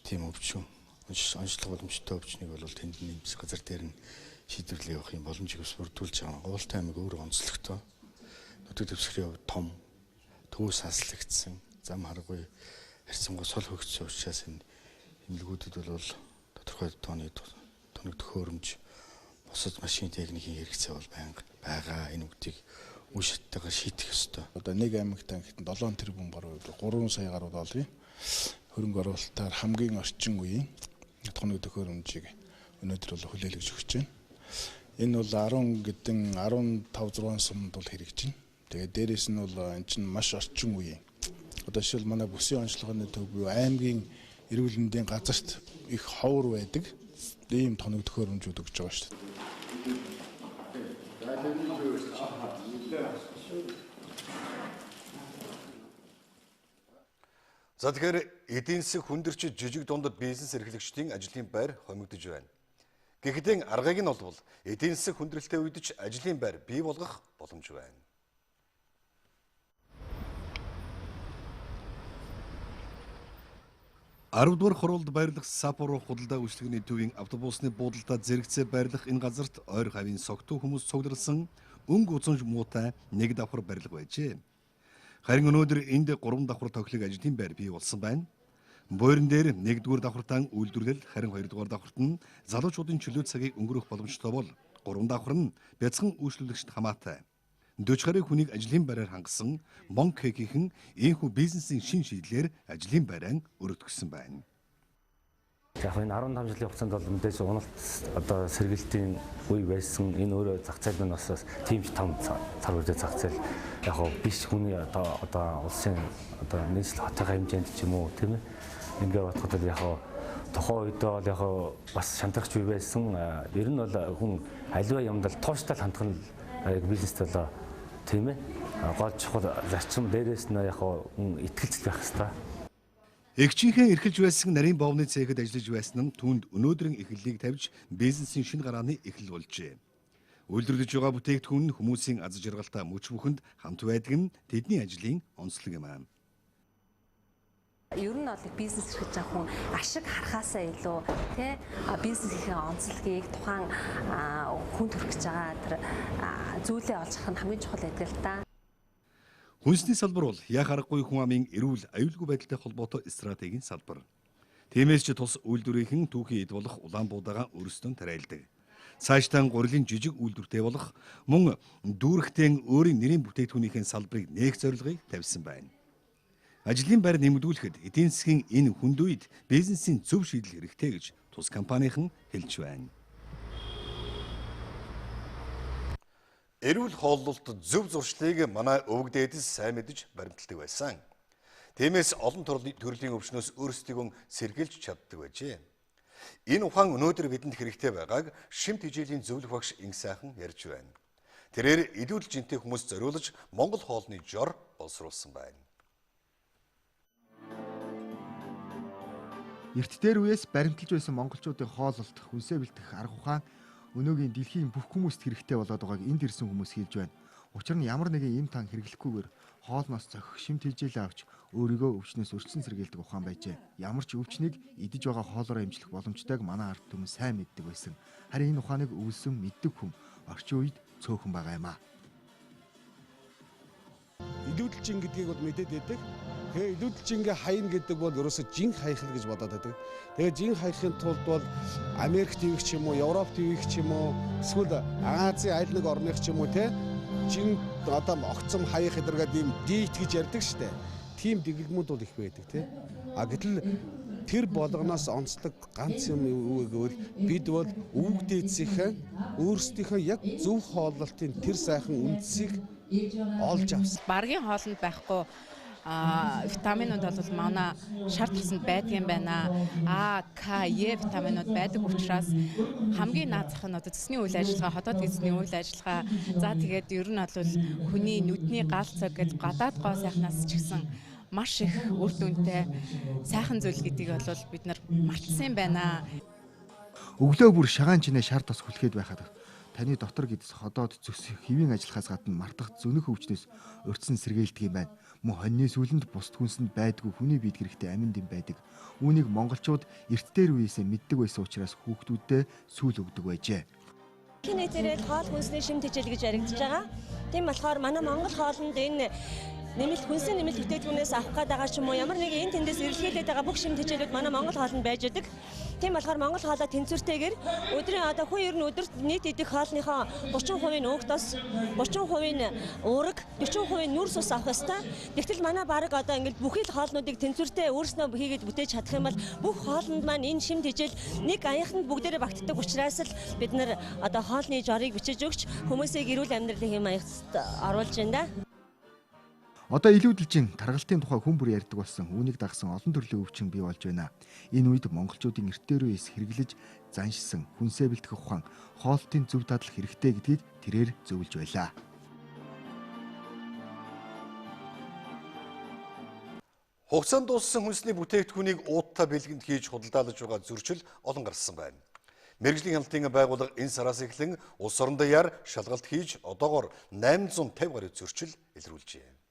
тийм өвчин онцлог боломжтой өвчнийг бол тэнд нэмс газар дээр нь шийдвэрлээ явах юм боломжийг бас бүрдүүлж байгаа. Гуйлтай аймаг өөр онцлогтой. Нутаг дэвсгэрийн хувьд том төвөөс хаслагдсан зам харгүй харьцангуй сул хөгжсөн учраас энэ эмнэлгүүдэд бол тодорхой тооны тоног төхөөрөмж бусад машин техникийн хэрэгцээ бол байнга байгаа. Энэ бүгдийг үе шаттайгаар шийдэх ёстой. Одоо нэг аймагт ангид 7 тэрбум гаруй 3 сая гаруй долларын хөрөнгө оруулалтаар хамгийн орчин үеийн тоног төхөөрөмжийг өнөөдөр бол хүлээлгэж өгч байна. Энэ бол 10 гэдэн 15 6 сумд бол хэрэгжиж байна. Тэгээд дээрэс нь бол энэ чинь маш орчин үеийн. Одоо жишээл манай бүсийн онцлогооны төв буюу аймгийн эрүүл мэндийн газарт их ховор байдаг ийм тоног төхөөрөмжүүд өгч байгаа шүү дээ. За тэгэхээр эдийн засаг хүндэрч жижиг дунд бизнес эрхлэгчдийн ажлын байр хомигдож байна. Гэхдээ аргыг нь олбол эдийн засаг хүндрэлтэй үед ч ажлын байр бий болгох боломж байна. Аравдугаар хуралд байрлах Саппоро худалдаа үйлчилгээний төвийн автобусны буудалдаа зэрэгцээ байрлах энэ газарт ойр хавийн согтуу хүмүүс цугларсан өнгө үзэмж муутай нэг давхар барилга байжээ. Харин өнөөдөр энд 3 давхар тохилог ажлын байр бий болсон байна. Буйран дээр 1-р давхартаа үйлдвэрлэл, харин 2-р давхарт нь залуучуудын чөлөө цагийг өнгөрөөх боломжтой бол 3 давхар нь бяцхан үйлчлүүлэгчд хамаатай. 40 гаруй хүнийг ажлын байраар хангасан Монкэгийнхэн ийхүү бизнесийн шин шийдлээр ажлын байраа өргөтгсөн байна. Яг энэ 15 жилийн хугацаанд бол мэдээж уналт одоо сэргэлтийн үе байсан. Энэ өөрөө зах зээл нь бас тийм ч том цар хүрээ зах зээл яг биш хүний одоо улсын одоо нийслэл хотын хэмжээнд ч юм уу тийм ээ. Ингээ бодоход бол яг тухайн үед бол яг бас шантрахч үе байсан. Ер нь бол хүн аливаа юмд л тууштай хандах нь бизнест болоо тийм ээ. Гол чухал зарчим дээрээс нь яг хүн итгэлцэл байх ёстой. Эгчийнхээ эрхэлж байсан нарийн бовны цехэд ажиллаж байсан нь түүнд өнөөдрийн эхлэлийг тавьж бизнесийн шинэ гарааны эхлэл болжээ. Үйлдвэрлэж байгаа бүтээгдэхүүн нь хүмүүсийн аз жаргалтай мөч бүхэнд хамт байдаг нь тэдний ажлын онцлог юм аа. Ер нь бол бизнес эрхэлж байгаа хүн ашиг харахаасаа илүү тий бизнесийн онцлогийг тухайн хүн төрөх гэж байгаа тэр зүйлээ олж авах нь хамгийн чухал байдаг л та. Хүнсний салбар бол яах аргагүй хүн амын эрүүл аюулгүй байдалтай холбоотой стратегийн салбар. Тиймээс ч тус үйлдвэрийнхэн түүхийн эд болох улаан буудаага өөрсдөө тариалдаг. Цаашдаа гурилын жижиг үйлдвэртэй болох мөн дүүрэгтэн өөрийн нэрийн бүтээгдэхүүнийхэн салбарыг нээх зорилгыг тавьсан байна. Ажлын байр нэмэгдүүлэхэд эдийн засгийн энэ хүнд үед бизнесийн зөв шийдэл хэрэгтэй гэж тус компанийнхан хэлж байна. Эрүүл хооллолт зөв зуршлыг манай өвөг дээдэс сайн мэдэж баримталдаг байсан. Тиймээс олон төрлийн өвчнөөс өөрсдийгөө сэргийлж чаддаг байжээ. Энэ ухаан өнөөдөр бидэнд хэрэгтэй байгааг шимт хичээлийн зөвлөх багш Инг сайхан ярьж байна. Тэрээр илүүл жинтэй хүмүүс зориулж Монгол хоолны жор боловсруулсан байна. Эрт дээр үеэс баримталж байсан монголчуудын хооллолт, хүнсээ бэлтгэх арга ухаан өнөөгийн дэлхийн бүх хүмүүст хэрэгтэй болоод байгааг энд ирсэн хүмүүс хэлж байна. Учир нь ямар нэгэн эм тан хэрэглэхгүйгээр хоолноос зохих шимт хичээлээ авч өөрийгөө өвчнөөс өрчсөн сэргийлдэг ухаан байжээ. Ямар ч өвчнийг идэж байгаа хоолоороо эмчлэх боломжтойг манай ард түмэн сайн мэддэг байсан. Харин энэ ухааныг өвлсөн мэддэг хүн орчин үед цөөхөн байгаа юм аа. Илүүдэлжин гэдгийг бол мэдээд байдаг. Тэгээ илүүдэлжингээ хайна гэдэг бол ерөөсөө жинх хаях л гэж бодоод байдаг. Тэгээ жинх хаяхын тулд бол Америк твих ч юм уу, Европ твих ч юм уу, эсвэл Азийн аль нэг орных ч юм уу те жин одоо огцом хаях эдэргээд ийм диет гэж ярьдаг штэ. Тийм дэглэмүүд бол их байдаг те. А гэтэл тэр болгоноос онцлог ганц юм юу гэвэл бид бол өвөг дээдсийнхээ өөрсдийнхөө яг зөв хооллолтын тэр сайхан үндсийг олж авсан. Баргийн хоолнд байхгүй витаминууд бол манай шар тасанд байдаг юм байна. А, К, Е витаминууд байдаг учраас хамгийн наад зах нь одоо цэсний үйл ажиллагаа, ходоод гэзний үйл ажиллагаа. За тэгээд ер нь бол хүний нүдний гал цог гэж гадаад гоо сайхнаас ч гэсэн маш их үр дүнтэй сайхан зүйл гэдгийг бол бид нар мартсан юм байна. Өглөө бүр шагаан чинээ шар тас хүлхэд байхад Таны дотор гэдэс ходоод зүс хэвийн ажиллахаас гадна мартах зөнөх өвчнөөс урьдчилан сэргийлдэг юм байна. Мөн хоньны сүүлэнд бусд хүнсэнд байдгүй хүний биед хэрэгтэй амин дэм байдаг. Үүнийг монголчууд эрт дээр үеэсээ мэддэг байсан учраас хүүхдүүдэд сүүл өгдөг байжээ. Дэлхийн нийтээр л хоол хүнсний шим тэжээл гэж яригдж байгаа. Тийм болохоор манай Монгол хоолнд энэ нэмэлт хүнсний нэмэлт бүтээгдэхүүнээс авах гээд байгаа ч юм уу ямар нэг энэ тэндээс эрэлхийлээд байгаа бүх шим тэжээлүүд манай Монгол хоолнд байж байдаг. Тийм болохоор Монгол хоолой тэнцвэртэйгээр өдрийн одоо хүн ер нь өдөрт нийт идэх хоолныхоо 30% нь өөх тос, 30% нь уураг, 40% нь нүрс ус авах ёстой. Тэгтэл манай бараг одоо ингээд бүхий л хоолнуудыг тэнцвэртэй өөрснөө хийгээд бүтээж чадах юм бол бүх хоолнд маань энэ шим тэжээл нэг аяханд бүгдээрээ багтдаг учраас л бид нар одоо хоолны жорыг бичиж өгч хүмүүсийг эрүүл амьдралын хэм маягт оруулж байна да. Одоо илүүдэлжин таргалтын тухай хүн бүр ярьдаг болсон. Үүнийг дагсан олон төрлийн өвчин бий болж байна. Энэ үед монголчуудын эрт дээр үеэс хэрэглэж заншсан хүнсээ бэлтгэх ухаан, хоолтын зөв дадал хэрэгтэй гэдгийг тэрээр зөвлөж байлаа. Хугацаанд дууссан хүнсний бүтээгдэхүүнийг уудтай бэлгэнд хийж худалдаалж байгаа зөрчил олон гарсан байна. Мэргэжлийн хяналтын байгууллага энэ сараас эхлэн улс орон даяар шалгалт хийж одоогоор 850 гаруй зөрчил илрүүлжээ.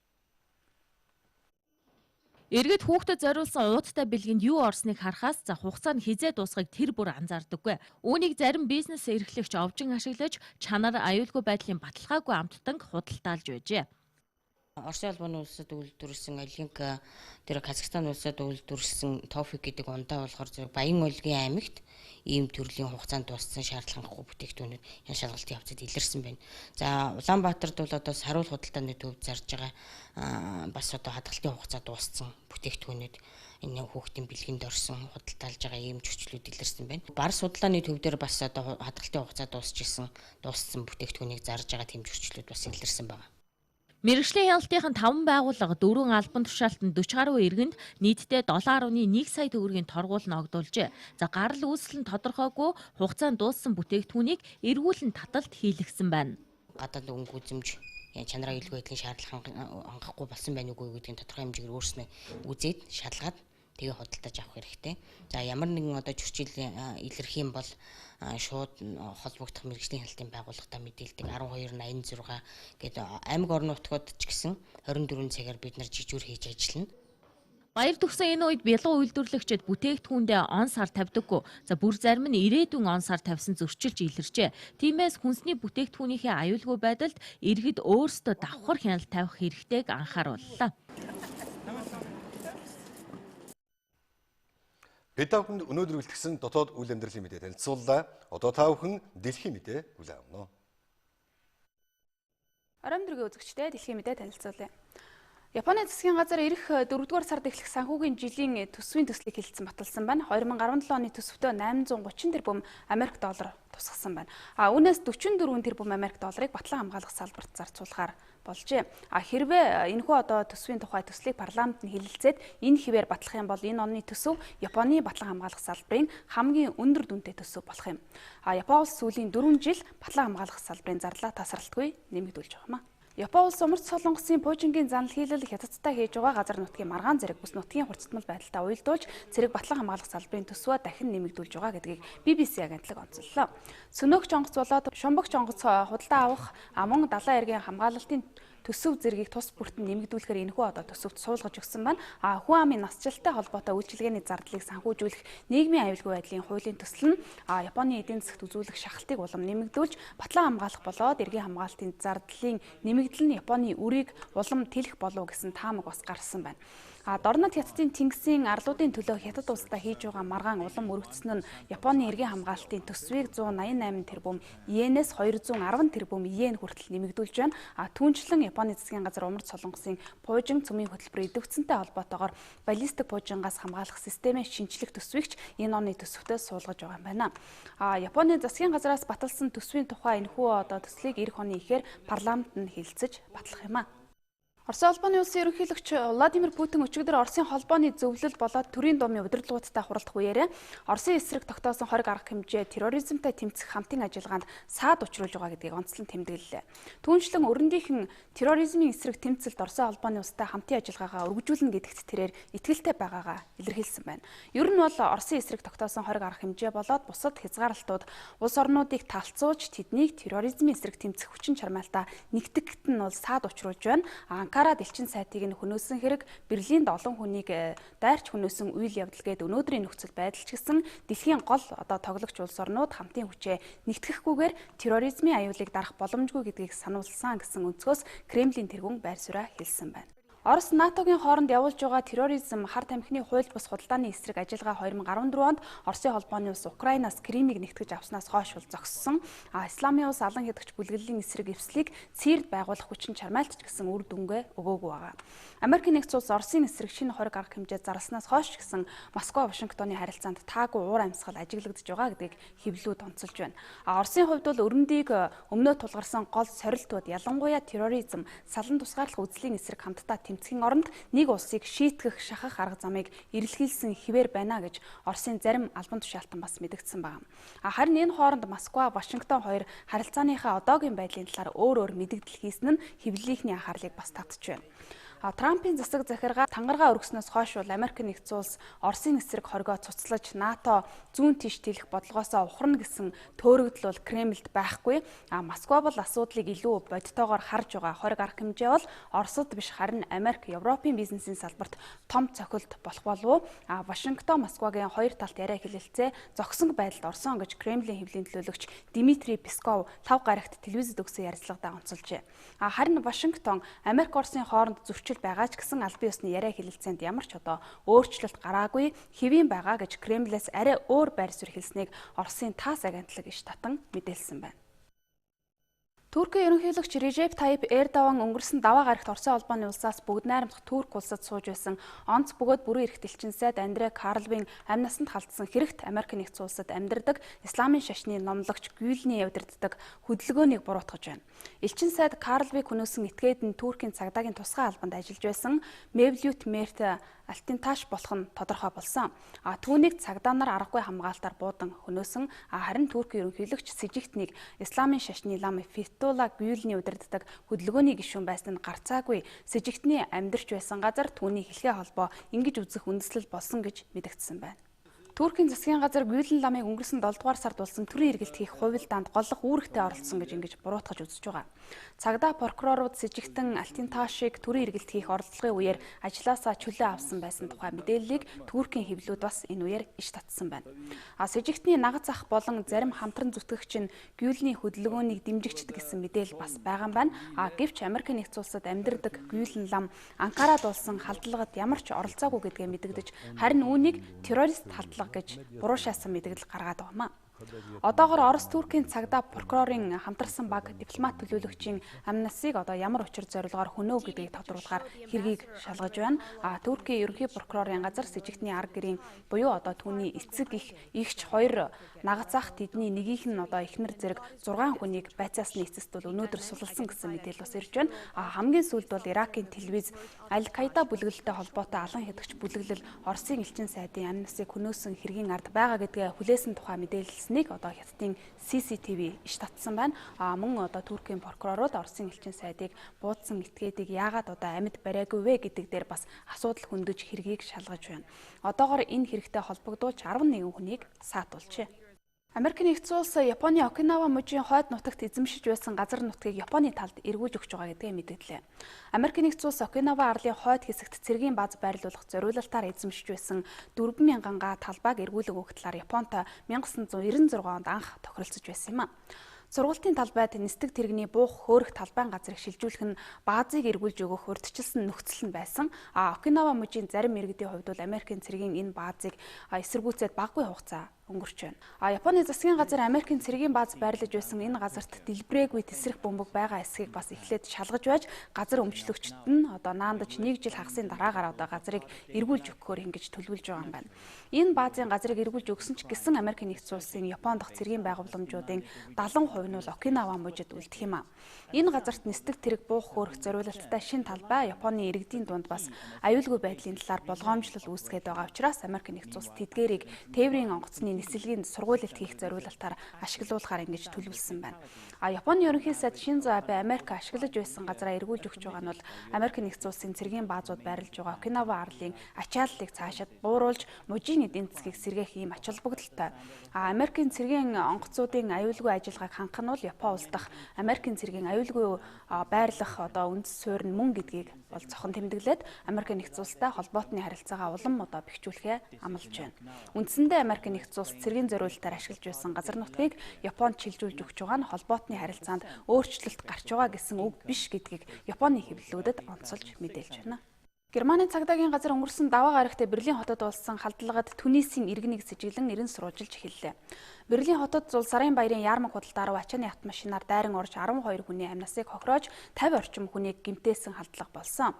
Иргэд хүүхдэд зориулсан уудтай бэлгэнд юу орсныг харахаас за хугацаа нь хизээ дуусахыг тэр бүр анзаардаггүй. Үүнийг зарим бизнес эрхлэгч овжин ашиглаж чанар аюулгүй байдлын баталгаагүй амттанг худалдаалж байжээ. Оросын холбооны улсад үйлдвэрлэсэн Олинка тэр Казахстан улсад үйлдвэрлэсэн Тофик гэдэг ундаа болохоор зэрэг Баян-Өлгийн аймагт ийм төрлийн хугацаанд дууссан шаардлага хангахгүй бүтээгдэхүүнүүд ян шалгалтын явцад илэрсэн байна. За Улаанбаатарт бол одоо саруул худалдааны төв зарж байгаа бас одоо хадгалтын хугацаа дууссан бүтээгдэхүүнүүд энэ хүүхдийн бэлгэнд орсон худалдаалж байгаа ийм зөрчлүүд илэрсэн байна. Барс худалдааны төв дээр бас одоо хадгалтын хугацаа дууссан бүтээгдэхүүнийг зарж байгаа тийм зөрчлүүд бас илэрсэн байна. Мэргэжлийн хяналтын 5 байгууллага 4 албан тушаалтанд 40 гаруй иргэнд нийтдээ 7.1 сая төгрөгийн торгуул ногдуулжээ. За гарал үүсэл нь тодорхойгүй хугацаанд дууссан бүтээгдэхүүнийг эргүүлэн таталт хийлгэсэн байна. Гадаад өнгө үзэмж чанараа аюулгүй байдлын шаардлага хангахгүй болсон байна уугүй гэдгийг тодорхой хэмжээгээр өөрснөө үзээд шалгаад тэгээ худалдаж авах хэрэгтэй. За ямар нэгэн одоо зөрчил илэрх юм бол шууд холбогдох мэргэжлийн хяналтын байгууллагатай мэдээлдэг 1286 гэдэг аймаг орон нутгууд ч гэсэн 24 цагаар бид нар жижүүр хийж ажиллана. Баяр төгсөн энэ үед бялуу үйлдвэрлэгчид бүтээгдэхүүндээ он сар тавьдаггүй. За бүр зарим нь ирээдүйн он сар тавьсан зөрчилж илэрчээ. Тиймээс хүнсний бүтээгдэхүүнийхээ аюулгүй байдалд иргэд өөрсдөө давхар хяналт тавих хэрэгтэйг анхаарууллаа. Бид та бүхэнд өнөөдөр бэлтгэсэн дотоод үйл амьдралын мэдээ танилцууллаа. Одоо та бүхэн дэлхийн мэдээ хүлээн авна. Оройн дөргийн үзэгчдээ дэлхийн мэдээ танилцуулъя. Японы засгийн газар ирэх 4-р сард эхлэх санхүүгийн жилийн төсвийн төслийг хэлэлцэн баталсан байна. 2017 оны төсөвтөө 830 тэрбум Америк доллар тусгасан байна. А үүнээс 44 тэрбум Америк долларыг батлан хамгаалах салбарт зарцуулахаар болжээ. А хэрвээ энэхүү одоо төсвийн тухай төслийг парламент нь хэлэлцээд энэ хэвээр батлах юм бол энэ оны төсөв Японы батлан хамгаалах салбарын хамгийн өндөр дүнтэй төсөв болох юм. А Япон улс сүүлийн 4 жил батлан хамгаалах салбарын зарлаа тасралтгүй нэмэгдүүлж байгаа юм а. Япон улс Умард Солонгосын пуужингийн занал хийлэл хятадтай хийж байгаа газар нутгийн маргаан зэрэг бүс нутгийн хурцтмал байдалтай уялдуулж цэрэг батлан хамгаалах салбарын төсвөө дахин нэмэгдүүлж байгаа гэдгийг BBC агентлаг онцоллоо. Сөнөөгч онгоц болоод шумбагч онгоц худалдаа авах мөн далайн эргийн хамгаалалтын төсөв зэргийг тус бүртэн нэмэгдүүлэхээр энэхүү одоо төсөвт суулгаж өгсөн байна. А хүн амын насжилттай холбоотой үйлчилгээний зардлыг санхүүжүүлэх нийгмийн аюулгүй байдлын хуулийн төсөл нь Японы эдийн засагт үзүүлэх шахалтыг улам нэмэгдүүлж батлан хамгаалах болоод эргийн хамгаалтын зардлын нэмэгдэл нь Японы үрийг улам тэлэх болов гэсэн таамаг бас гарсан байна. А Дорнод хятадын тэнгисийн арлуудын төлөө хятад улстай хийж байгаа маргаан улам өргөцсөн нь Японы эргийн хамгаалтын төсвийг 188 тэрбум иенээс 210 тэрбум иен хүртэл нэмэгдүүлж байна. А түүнчлэн Японы засгийн газар Умард Солонгосын пуужин цөмийн хөтөлбөр идэвхцэнтэй холбоотойгоор баллистик пуужингаас хамгаалах системээ шинчлэх төсвийг ч энэ оны төсөвтөө суулгаж байгаа юм байна. А Японы засгийн газраас баталсан төсвийн тухай энэхүү одоо төслийг эх оны ихээр парламент нь хэлэлцэж батлах юм а. Оросын холбооны улсын ерөнхийлөгч Владимир Путин өчигдөр Оросын холбооны зөвлөл болоод төрийн думын удирдлагуудтай хуралдах үеэрээ Оросын эсрэг тогтоосон хориг арга хэмжээ терроризмтай тэмцэх хамтын ажиллагаанд саад учруулж байгаа гэдгийг онцлон тэмдэглэлээ. Түүнчлэн өрөндийнхэн терроризмын эсрэг тэмцэлд Оросын холбооны улстай хамтын ажиллагаагаа өргөжүүлнэ гэдэгт тэрээр итгэлтэй байгаагаа илэрхийлсэн байна. Ер нь бол Оросын эсрэг тогтоосон хориг арга хэмжээ болоод бусад хязгаарлалтууд улс орнуудыг талцуулж тэднийг терроризмын эсрэг тэмцэх хүчин чармайлтаа нэгтгэхэд нь бол саад учруулж байна. Анкарад элчин сайтыг нь хөнөөсөн хэрэг Берлинд олон хүнийг дайрч хөнөөсөн үйл явдал гээд өнөөдрийн нөхцөл байдал ч гэсэн дэлхийн гол одоо тоглогч улс орнууд хамтын хүчээ нэгтгэхгүйгээр терроризмын аюулыг дарах боломжгүй гэдгийг сануулсан гэсэн өнцгөөс Кремлийн тэргүүн байр сууриа хэлсэн байна. Орос НАТОгийн хооронд явуулж байгаа терроризм, хар тамхины хууль бус худалдааны эсрэг ажиллагаа 2014 онд Оросын холбооны улс Украинаас Кримыг нэгтгэж авснаас хойш бол зогссон. Исламын улс алан хядагч бүлэглэлийн эсрэг эвслийг Сирид байгуулах хүчин чармайлт ч гэсэн үр дүнгээ өгөөгүй байгаа. Америкийн нэгдсэн улс Оросын эсрэг шинэ хориг арга хэмжээ зарласнаас хойш ч гэсэн Москва Вашингтоны харилцаанд таагүй уур амьсгал ажиглагдаж байгаа гэдгийг хэвлүүд онцолж байна. Оросын хувьд бол өрөндийг өмнөө тулгарсан гол сорилтууд ялангуяа терроризм, салан тусгаарлах үзлийн эсрэг хамтдаа тэмцэхийн оронд нэг улсыг шийтгэх, шахах арга замыг эрэлхийлсэн хിവэр байна гэж Оросын зарим албан тушаалтан бас мэдгдсэн байна. Харин энэ хооронд Москва, Вашингтон хоёр харилцааныхаа одоогийн байдлын талаар өөр өөр мэдэгдэл хийсэн нь хэвлэлийнхний анхаарлыг бас татж байна. Трампын засаг захиргаа тангараа өргөснөөс хойш бол Америк нэгдсэн улс Оросын эсрэг хоригоо цуцлаж НАТО зүүн тийш тэлэх бодлогоосоо ухарна гэсэн төөрөгдөл бол Кремльд байхгүй. Москва бол асуудлыг илүү бодитоогоор харж байгаа. Хориг арга хэмжээ бол Оросд биш харин Америк, Европын бизнесийн салбарт том цохилт болох болов уу? Вашингтон, Москвагийн хоёр талт яриа хэлэлцээ зогсон байдалд орсон гэж Кремлийн хэвлэлийн төлөөлөгч Дмитрий Песков лав гарагт телевизэд өгсөн ярилцлагадаа онцолжээ. Харин Вашингтон Америк Оросын хооронд зөрчил байгаа ч гэсэн албан ёсны яриа хэлэлцээнд ямар ч одоо өөрчлөлт гараагүй хэвийн байгаа гэж Кремлээс арай өөр байр суурь хэлснийг Оросын ТАСС агентлаг иш татан мэдээлсэн байна. Туркийн ерөнхийлөгч Режеп Тайип Эрдоган өнгөрсөн даваа гарагт Оросын холбооны улсаас бүгд найрамдах Турк улсад сууж байсан онц бөгөөд бүрэн эрхт элчин сайд Андре Карлвын амь насанд халдсан хэрэгт Америк нэгдсэн улсад амьдардаг исламын шашны номлогч Гүлний удирддаг хөдөлгөөнийг буруутгаж байна. Элчин сайд Карлвыг хөнөөсөн этгээд нь Туркийн цагдаагийн тусгай албанд ажиллаж байсан Мевлют Мерт Алтинташ болох нь тодорхой болсон. Түүнийг цагдаа нар аргагүй хамгаалтаар буудан хөнөөсөн. Харин Туркийн ерөнхийлөгч Сэжигтнийг исламын шашны лам Фетула Гүлний удирддаг хөдөлгөөний гишүүн байсан нь гарцаагүй Сэжигтний амьдарч байсан газар түүний хэлхээ холбоо ингэж үзэх үндэслэл болсон гэж мэдэгдсэн байна. Туркийн засгийн газар Гүлэн ламыг өнгөрсөн 7 дугаар сард болсон төрийн эргэлт хийх хувилдаанд голлох үүрэгтэй оролцсон гэж ингэж буруутгаж үзэж байгаа. Цагдаа прокурорууд Сэжигтэн Алтинташийг төрийн эргэлт хийх оролдлогын үеэр ажлаасаа чөлөө авсан байсан тухай мэдээллийг Туркийн хэвлүүд бас энэ үеэр иш татсан байна. Сэжигтний нагаз ах болон зарим хамтран зүтгэгч нь Гүлний хөдөлгөөнийг дэмжигчдэг гэсэн мэдээлэл бас байгаа юм байна. Гэвч Америк нэгдсэн улсад амьдардаг Гүлэн лам Анкарад болсон халдлагад ямар ч оролцоогүй гэдгээ мэдэгдэж харин үүнийг террорист халдлага гэж буруу шаасан мэдээлэл гаргаад байгаа юм. Одоогор Орос Туркийн цагдаа прокурорын хамтарсан баг дипломат төлөөлөгчийн амнасыг одоо ямар учир зорилгоор хөнөөв гэдгийг тодруулахаар хэргийг шалгаж байна. Туркийн ерөнхий прокурорын газар Сэжигтний арга гэрийн буюу одоо түүний эцэг их эгч хоёр нагацаах тэдний нэгийнх нь одоо эхнэр зэрэг 6 хүнийг байцаасны эцэст бол өнөөдөр сулалсан гэсэн мэдээлэл бас ирж байна. Хамгийн сүүлд бол Иракийн телевиз Аль-Каида бүлэглэлтэй холбоотой алан хядагч бүлэглэл Оросын элчин сайдын амнасыг хөнөөсөн хэргийн ард байгаа гэдгээ хүлээсэн тухай мэдээлэлснийг одоо Хятадын CCTV иш татсан байна. Мөн одоо Туркийн прокурорууд Оросын элчин сайдыг буудсан этгээдийг яагаад одоо амьд бариагүй вэ гэдэг дээр бас асуудал хөндөж хэргийг шалгаж байна. Одоогор энэ хэрэгтэй холбогдуулж 11 хүнийг саатуулжээ. Америк нэгдсэн улс Японы Окинава мужийн хойд нутагт эзэмшиж байсан газар нутгийг Японы талд эргүүлж өгч байгаа гэдгээ мэдгдлээ. Америк нэгдсэн улс Окинава арлын хойд хэсэгт цэргийн бааз байрлуулах зориулалтаар эзэмшиж байсан 4000 га талбайг эргүүлэн өгөх талаар Японтой 1996 онд анх тохиролцож байсан юм. Сургалтын талбайд нисдэг тэрэгний буух хөөрөх талбайн газрыг шилжүүлэх нь баазыг эргүүлж өгөх урьдчилсан нөхцөл нь байсан. Окинава мужийн зарим иргэдийн хувьд бол Америкийн цэргийн энэ баазыг эсэргүүцээд багагүй хугацаа өнгөрч байна. Японы засгийн газар Америкийн цэргийн бааз байрлаж байсан энэ газарт дэлбэрээгүй тесрэх бөмбөг байгаа эсхийг бас эхлээд шалгаж байж газар өмчлөгчд нь одоо наандаж 1 жил хагасын дараагаар одоо газрыг эргүүлж өгөхөөр ингэж төлөвлөж байгаа юм байна. Энэ баазын газрыг эргүүлж өгсөн ч гэсэн Америкийн нэгдсэн улсын Японд дахь цэргийн байгууламжуудын 70% нь бол Окинава мужид үлдэх юм а. Энэ газарт нисдэг тэрэг буух хөөрөх зориулалттай шин талбай Японы иргэдийн дунд бас аюулгүй байдлын талаар болгоомжлол үүсгээд байгаа учраас Америкийн нэгдсэн улс тэдгээрийг тээврийн онгоцны нислэгийн сургуулилт хийх зориулалтаар ашиглуулахаар ингэж төлөвлөсөн байна. Японы ерөнхий сайд Шинзо Абе Америк ашиглаж байсан газараа эргүүлж өгч байгаа нь бол Америкийн нэгдсэн улсын цэргийн баазууд байрлаж байгаа Окинава арлын ачааллыг цаашид бууруулж мужийн эдийн засгийг сэргээх ийм ач холбогдолтой. Америкийн цэргийн онгоцуудын аюулгүй ажиллагааг хангах нь бол Япон улс дахь Америкийн цэргийн аюулгүй байрлах одоо үндэс суурь нь мөн гэдгийг бол зохон тэмдэглээд Америкийн нэгдсэн улстай холбоотны харилцаагаа улам одоо бэхжүүлэхээ амлаж байна. Үндсэндээ Америкийн нэгдсэн улс цэргийн зориулалтаар ашиглаж байсан газар нутгийг Японд шилжүүлж өгч байгаа нь холбоотны харилцаанд өөрчлөлт гарч байгаа гэсэн үг биш гэдгийг Японы хэвлэлүүдэд онцолж мэдээлж байна. Германы цагдаагийн газар өнгөрсөн даваа гарагт Берлин хотод болсон халдлагад Түнисийн иргэнийг сэжиглэн эрен сурвалжилж эхэллээ. Берлин хотод зул сарын баярын яармаг худалдаа руу ачааны автомашинаар дайран орж 12 хүний амь насыг хохироож 50 орчим хүнийг гэмтээсэн халдлага болсон.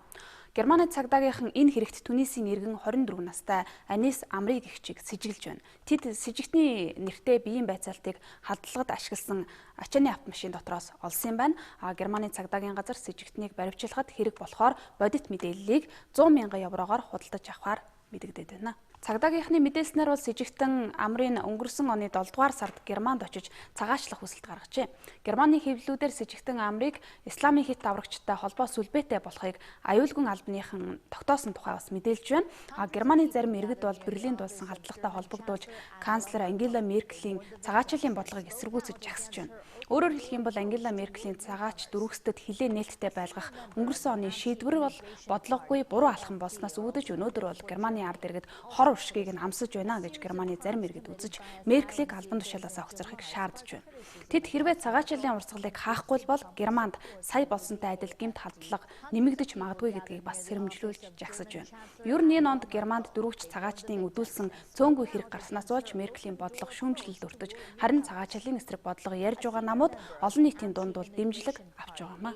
Германы цагдаагийнхан энэ хэрэгт Түнисийн иргэн 24 настай Анис Амри гэгчийг сэжиглэж байна. Тэд сэжигтний нэртэй биеийн байцаалтыг халдлагад ашигласан ачааны автомашин дотроос олсон юм байна. Германы цагдаагийн газар сэжигтнийг баривчлахад хэрэг болохоор бодит мэдээллийг 100 мянган еврогоор худалдаж авахар мэдэгдээд байна. Цагдаагийнхны мэдээлснээр бол сэжигтэн Амрын өнгөрсөн оны 7 дугаар сард Германд очиж цагаачлах хүсэлт гаргажээ. Германы хэвлэлүүдээр сэжигтэн Амрыг исламын хит аврагчтай холбоо сүлбээтэй болохыг аюулгүй албаныхан тогтоосон тухай бас мэдээлж байна. Германы зарим иргэд бол Берлинд болсон халдлагатай холбогдуулж канцлер Ангела Меркелийн цагаачлалын бодлогыг эсэргүүцэж жагсаж байна. Өөрөөр хэлэх юм бол Ангела Меркелийн цагаач дөрвөсдөд хилээ нээлттэй байлгах өнгөрсөн оны шийдвэр бол бодлогогүй буруу алхам болсноос үүдэж өнөөдөр бол Германы ард иргэд хор уршгийг нь амсаж байна гэж Германы зарим иргэд үзэж Меркелийг албан тушаалаас огцорхыг шаардж байна. Тэд хэрвээ цагаачлалын урсгалыг хаахгүй бол Германд сая болсонтой адил гэмт халдлага нэмэгдэж магадгүй гэдгийг бас сэрэмжлүүлж жагсаж байна. Ер нь энэ онд Германд дөрвөгч цагаачдын үдүүлсэн цөөнгүй хэрэг гарснаас болж Меркелийн бодлого шүүмжлэлд өртөж харин цагаачлалын эсрэг бодлого ярьж байгаа намууд олон нийтийн дунд бол дэмжлэг авч байгаа юм а.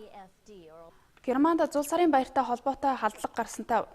Германд зул сарын баяртай холбоотой халдлага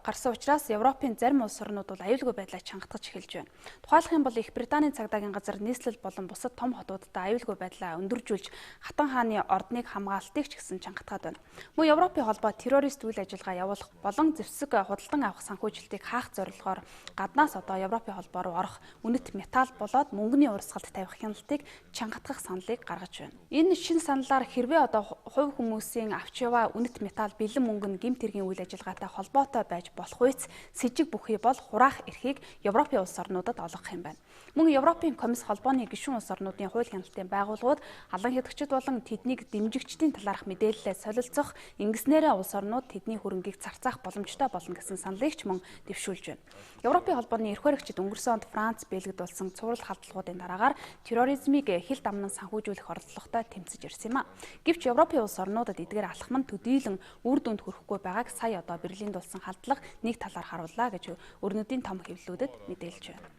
гарсан учраас Европын зарим улс орнууд бол аюулгүй байдлаа чангатгаж эхэлж байна. Тухайлах юм бол Их Британийн цагдаагийн газар нийслэл болон бусад том хотуудад аюулгүй байдлаа өндөржүүлж Хатан хааны ордныг хамгаалтыг ч гэсэн чангатгаад байна. Мөн Европын холбоо террорист үйл ажиллагаа явуулах болон зэвсэг худалдан авах санхүүжилтийг хаах зорилгоор гаднаас одоо Европын холбоо руу орох үнэт металл болоод мөнгөний урсгалд тавих хяналтыг чангатгах саналыг гаргаж байна. Энэ шин саналаар хэрвээ одоо хувь хүмүүсийн авч яваа үнэт металл бэлэн мөнгө нь гэмт хэргийн үйл ажиллагаатай холбоотой байж болох үйц сэжиг бүхий бол хураах эрхийг Европын улс орнуудад олгох юм байна. Мөн Европын комисс холбооны гишүүн улс орнуудын хууль хяналтын байгууллагууд алан хядагчид болон тэднийг дэмжигчдийн талаарх мэдээллээ солилцох, ингэснээрээ улс орнууд тэдний хөрөнгийг зарцаах боломжтой болно гэсэн саналыг ч мөн дэвшүүлж байна. Европын холбооны эрх баригчид өнгөрсөн онд Франц, Бельгид болсон цуврал халдлагуудын дараагаар терроризмыг хил дамнан санхүүжүүлэх оролдлоготой тэмцэж ирсэн юм а. Гэвч Европын улс орнуудад эдгээр алхам нь төдийлөн үр дүнд хүрэхгүй байгааг сая одоо Берлинд болсон халдлага нэг талаар харууллаа гэж өрнөдийн том хэвлэлүүдэд мэдээлж байна.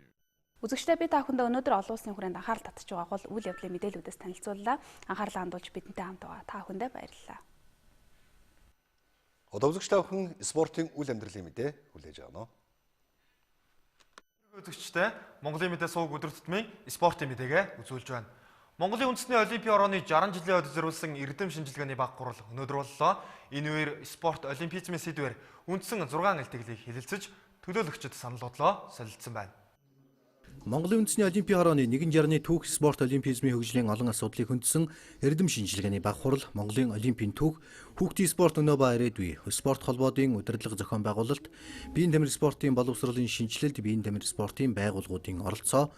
Үзэгчдээ би та бүхэндээ өнөөдөр олон улсын хүрээнд анхаарал татж байгаа гол үйл явдлын мэдээллүүдээс танилцууллаа. Анхаарлаа хандуулж бидэнтэй хамт байгаа та бүхэндээ баярлалаа. Одоо үзэгч та бүхэн спортын үйл амьдралын мэдээ хүлээж авна. Үзэгчдээ Монголын мэдээ сувг өдөр тутмын спортын мэдээгээ үзүүлж байна. Монголын үндэсний олимпийн орооны 60 жилийн ойд зориулсан эрдэм шинжилгээний баг гурал өнөөдөр боллоо. Энэ үеэр спорт олимпизмын сэдвээр үндсэн 6 илтгэлийг хэлэлцэж төлөөлөгчид санал бодлоо солилцсон байна. Монголын үндэсний олимпийн хорооны 160-ны түүх спорт олимпизмын хөгжлийн олон асуудлыг хөндсөн эрдэм шинжилгээний баг хурал Монголын олимпийн түүх, хүүхдийн спорт өнөө ба ирээдүй, спорт холбоодын удирдлага зохион байгуулалт, биеийн тамир спортын боловсролын шинжилэлт, биеийн тамир спортын байгууллагуудын оролцоо,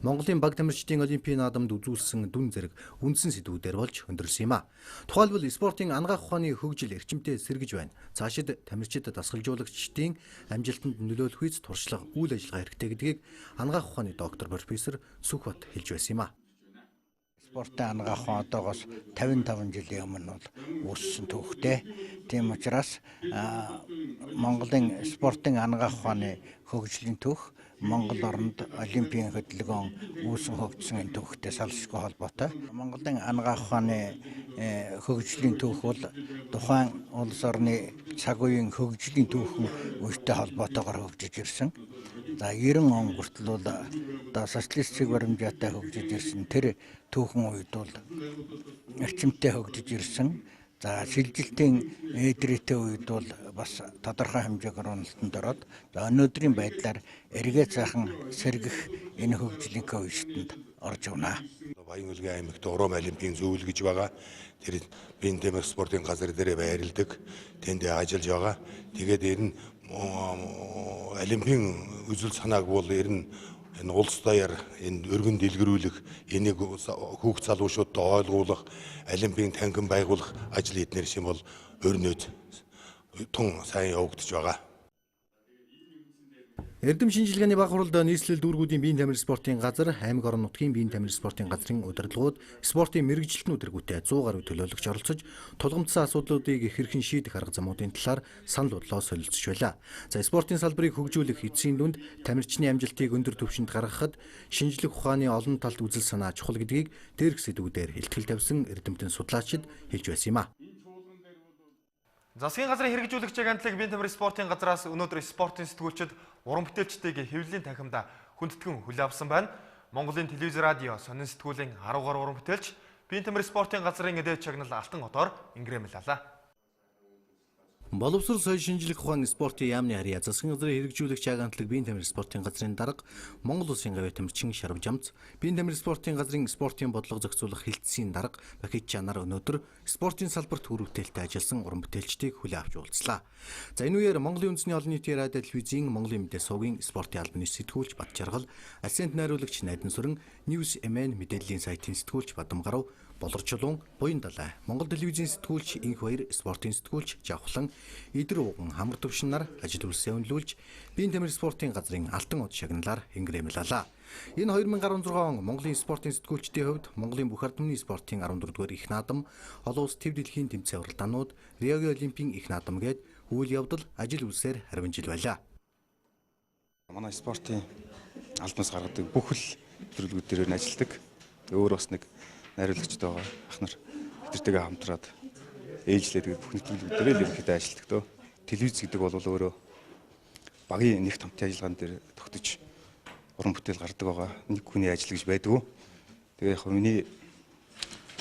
Монголын баг тамирчдын олимпийн наадамд үзүүлсэн дүн зэрэг үндсэн сэдвүүдээр болж өндөрлсөн юм а. Тухайлбал спортын анагаах ухааны хөгжил эрчимтэй сэргэж байна. Цаашид тамирчид дасгалжуулагчдын амжилтанд нөлөөлөх үйц туршлага, үйл ажиллагаа хэрэгтэй гэдгийг анагаах ухааны доктор профессор Сүхбат хэлж байсан юм а. Спортын анагаах ухаан одоогоос 55 жилийн өмнө бол үүссэн түүхтэй. Тийм учраас Монголын спортын анагаах ухааны хөгжлийн түүх Монгол оронд олимпийн хөдөлгөөн үүсэн хөгжсөн энэ түүхтэй салшгүй холбоотой. Монголын анагаах ухааны хөгжлийн түүх бол тухайн улс орны цаг үеийн хөгжлийн түүхэн үетэй холбоотойгоор хөгжиж ирсэн. За 90 он хүртэл бол одоо социалист цэг баримжаатай хөгжиж ирсэн. Тэр түүхэн үед бол эрчимтэй хөгжиж ирсэн. За шилжилтийн эдрээтэй үед бол бас тодорхой хэмжээгээр уналтанд ороод за өнөөдрийн байдлаар эргээ сайхан сэргэх энэ хөгжлийн үе шатанд орж явна. Баян-Өлгийн аймагт Урам олимпийн зөвлөл гэж байгаа. Тэр биеийн тамир спортын газар дээр байрладаг. Тэнд ажиллаж байгаа. Тэгээд ер нь олимпийн үзэл санааг бол ер нь энэ улс даяар энэ өргөн дэлгэрүүлэх, энийг хүүхд залуучуудад ойлгуулах, олимпийн танхим байгуулах ажил эднэр шим бол өрнөд тун сайн явагдаж байгаа. Эрдэм шинжилгээний баг хурлд нийслэл дүүргүүдийн биеийн тамир спортын газар, аймаг орон нутгийн биеийн тамир спортын газрын удирдлагууд, спортын мэргэжилтнүүд тэргүүтээ 100 гаруй төлөөлөгч оролцож, тулгамдсан асуудлуудыг хэрхэн шийдэх арга замуудын талаар санал бодлоо солилцож байлаа. За спортын салбарыг хөгжүүлэх эцсийн дүнд тамирчны амжилтыг өндөр түвшинд гаргахад шинжлэх ухааны олон талт үзэл санаа чухал гэдгийг дээрх сэдвүүдээр илтгэл тавьсан эрдэмтэн судлаачид хэлж байсан юм а. Засгийн газрын хэрэгжүүлэгч агентлаг биеийн тамир спортын газраас өнөөдөр спортын сэтгүүлчид уран бүтээлчдийг хэвлэлийн танхимдаа хүндэтгэн хүлээн авсан байна. Монголын телевиз радио сонин сэтгүүлийн 10 гаруй уран бүтээлч биеийн тамир спортын газрын эдээ чагнал алтан отоор ингрэмэл алаа. Боловсрол соёл шинжлэх ухаан спортын яамны харьяа засгийн газрын хэрэгжүүлэгч агентлаг биеийн тамир спортын газрын дарга Монгол улсын гавьяа тамирчин Шарв Жамц, биеийн тамир спортын газрын спортын бодлого зохицуулах хэлтсийн дарга Бахит Чанар өнөөдөр спортын салбарт үр бүтээлтэй ажилласан уран бүтээлчдийг хүлээн авч уулзлаа. За энэ үеэр Монголын үндэсний олон нийтийн радио телевизийн Монголын мэдээ сувгийн спортын албаны сэтгүүлч Батжаргал, ассистент найруулагч Найдан Сүрэн, News MN мэдээллийн сайтын сэтгүүлч Бадам гаруй, Болорчлон, Буян далай, Монгол телевизийн сэтгүүлч Инх Баяр, спортын сэтгүүлч Жавхлан, Идэр ууган хамар төвшин нар ажил үйлсээ үнэлүүлж, биеийн тамир спортын газрын алтан од шагналаар ингрэмэл алаа. Энэ 2016 он Монголын спортын сэтгүүлчдийн хувьд Монголын бүх ард түмний спортын 14-р их наадам, олон улс төв дэлхийн тэмцээн уралдаанууд, Риогийн олимпийн их наадам гээд үйл явдал ажил үйлсээр харивжил байлаа. Манай спортын албанаас гаргадаг бүх л нэвтрүүлгүүд дээр нь ажилладаг. Өөр бас нэг найруулагчд байгаа. Ах нар тэдэртэйгээ хамтраад ээлжлээд бүх нэвтрүүлгүүд дээр л ерөнхийдөө ажилладаг дөө. Телевиз гэдэг бол өөрөө багийн нэг хамтын ажиллагаан дээр тогтож уран бүтээл гардаг байгаа. Нэг хүний ажил гэж байдгүй. Тэгээ яг миний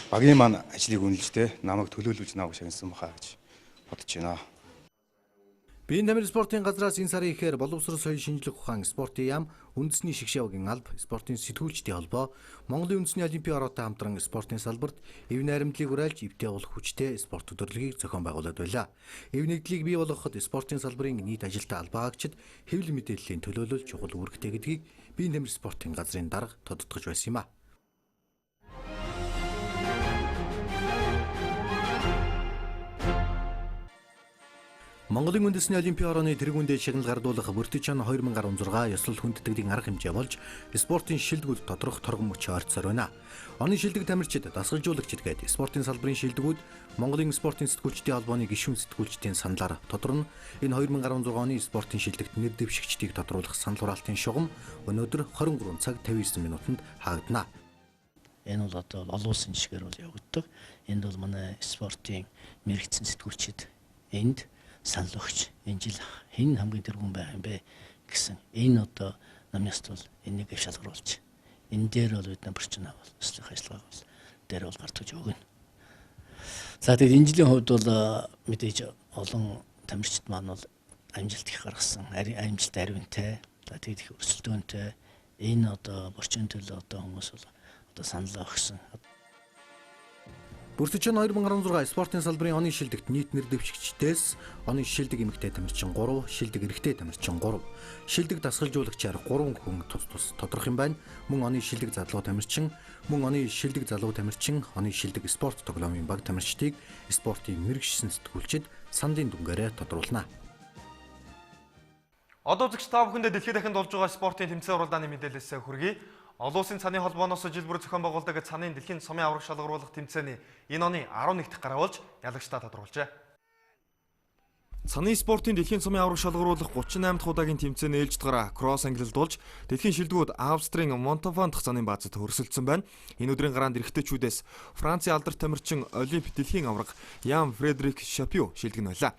багийн маань ажлыг үнэлж те намайг төлөөлүүлж нааг шагнасан баха гэж бодож байна. Биеийн тамир спортын газраас энэ сарын ихээр боловсрол соёл шинжлэх ухаан спортын яам, үндэсний шигшэвгийн алба, спортын сэтгүүлчдийн холбоо, Монголын үндэсний олимпийн ороотой хамтран спортын салбарт эв найрамдлыг уриалж эвтэй болох хүчтэй спорт төрлөгийг зохион байгуулад байлаа. Эв нэгдлийг бий болгоход спортын салбарын нийт ажилтаа албаагчид хэвлэл мэдээллийн төлөөлөл чухал үүрэгтэй гэдгийг биеийн тамир спортын газрын дарга тодотгож байсан юм а. Монголын үндэсний олимпийн орооны тэргүүндээ шагнал гардуулах Бүртичан 2016 ёслол хүндэтгэлийн арга хэмжээ болж спортын шилдэгүүд доторх торгон мөч ойрцоор байна. Оны шилдэг тамирчид, дасгалжуулагчид гээд спортын салбарын шилдэгүүд Монголын спортын сэтгүүлчдийн холбооны гишүүн сэтгүүлчдийн саналаар тодорно. Энэ 2016 оны спортын шилдэгт нэр дэвшигчдийг тодруулах санал хураалтын шугам өнөөдөр 23 цаг 59 минутанд хаагдана. Энэ бол одоо олон улсын жишгээр бол явагддаг. Энд бол манай спортын мэргэжсэн сэтгүүлчид энд санал өгч энэ жил хэн хамгийн тэргүүн байх юм бэ гэсэн энэ одоо намын яст бол энийг шалгаруулж энэ дээр бол бид нар борчин авал өслөх ажиллагааг бол дээр бол гартаж өгнө. За тэгээд энэ жилийн хувьд бол мэдээж олон тамирчид маань бол амжилт их гаргасан, амжилт аривнтай, за тэгээд их өрсөлдөөнтэй энэ одоо борчин төлөө одоо хүмүүс бол одоо санал өгсөн. Бүртичэн 2016 спортын салбарын оны шилдэгт нийт нэр дэвшигчдээс оны шилдэг эмэгтэй тамирчин 3, шилдэг эрэгтэй тамирчин 3, шилдэг дасгалжуулагчаар 3 хүн тус тус тодрох юм байна. Мөн оны шилдэг залуу тамирчин, мөн оны шилдэг залуу тамирчин, оны шилдэг спорт тоглоомын баг тамирчдыг спортын мэргэжсэн сэтгүүлчид сандын дүнгээрээ тодруулна. Одоо үзэгч та бүхэндээ дэлхийд дахинд болж байгаа спортын тэмцээн уралдааны мэдээлэлсээ хүргэе. Олон улсын цанын холбооноос жил бүр зохион байгуулдаг цанын дэлхийн сумын авраг шалгаруулах тэмцээний энэ оны 11 дахь гараа болж ялагчдаа тодруулжээ. Цанын спортын дэлхийн цомын авраг шалгаруулах 38 дахь удаагийн тэмцээн ээлжид гараа кросс ангилалд болж дэлхийн шилдэгүүд Австрийн Монтофан дахь цанын баазад өрсөлдсөн байна. Энэ өдрийн гараанд эрэгтэйчүүдээс Францын алдарт тамирчин Олимп дэлхийн авраг Ян Фредерик Шапио шилдэг нь байлаа.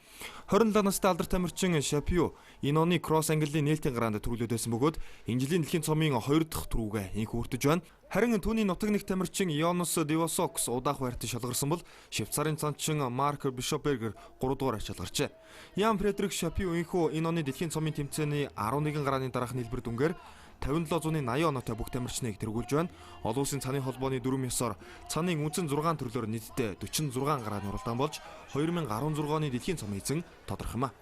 27 настай алдарт тамирчин Шапио энэ оны кросс ангиллын нээлтийн гараанд төрүүлээд байсан бөгөөд энэ жилийн дэлхийн цомын 2 дахь түрүүгээ инх хүртэж байна. Харин түүний нутаг нэг тамирчин Йонас Дивосокс удаах байрт шалгарсан бол Швейцарын цанчин Марк Бишопбергер 3 дугаар шалгарчээ. Ян Фредерик Шапио энхүү энэ оны дэлхийн цомын тэмцээний 11 гарааны дараах нийлбэр дүнгээр 5780 оноотой бүх тамирчныг тэргүүлж байна. Олон улсын цанын холбооны дүрм ёсоор цанын үндсэн 6 төрлөөр нийтдээ 46 гарааны уралдаан болж 2016 оны дэлхийн цомын эзэн тодорхой юм а.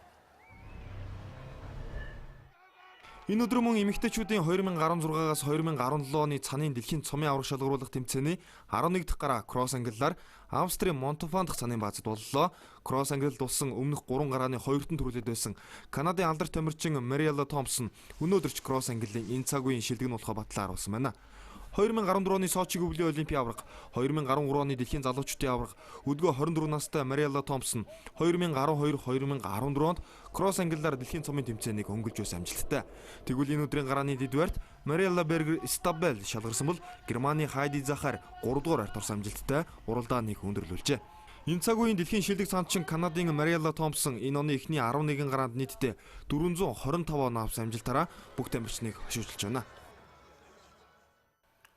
Энэ өдөр мөн эмэгтэйчүүдийн 2016-аас 2017 оны цанын дэлхийн цомын авраг шалгаруулах тэмцээний 11 дахь гараа кросс ангиллаар Австрийн Монтофан дахь цанын баазад боллоо. Кросс ангиллалд болсон өмнөх 3 гарааны 2-т нь төрүүлээд байсан Канадын алдарт тамирчин Мариэлла Томпсон өнөөдөр ч кросс ангиллын энэ цаг үеийн шилдэг нь болохоо батлан харуулсан байна. 2014 оны Сочиг өвлийн олимпийн аварга, 2013 оны дэлхийн залуучдын аварга, өдгөө 24 настай Мариэлла Томпсон 2012-2014 онд кросс ангиллаар дэлхийн цомын тэмцээнийг өнгөлж байсан амжилттай. Тэгвэл энэ өдрийн гарааны дэдвэрт Мариэлла Бергер Стабел шалгарсан бол Германы Хайди Захар 3 дугаар байрт орсон амжилттай уралдааныг өндөрлүүлжээ. Энэ цаг үеийн дэлхийн шилдэг цанчин Канадын Мариэлла Томпсон энэ оны эхний 11 гараанд нийтдээ 425 оноо авсан амжилтаараа бүх тамирчныг хошуужилж байна.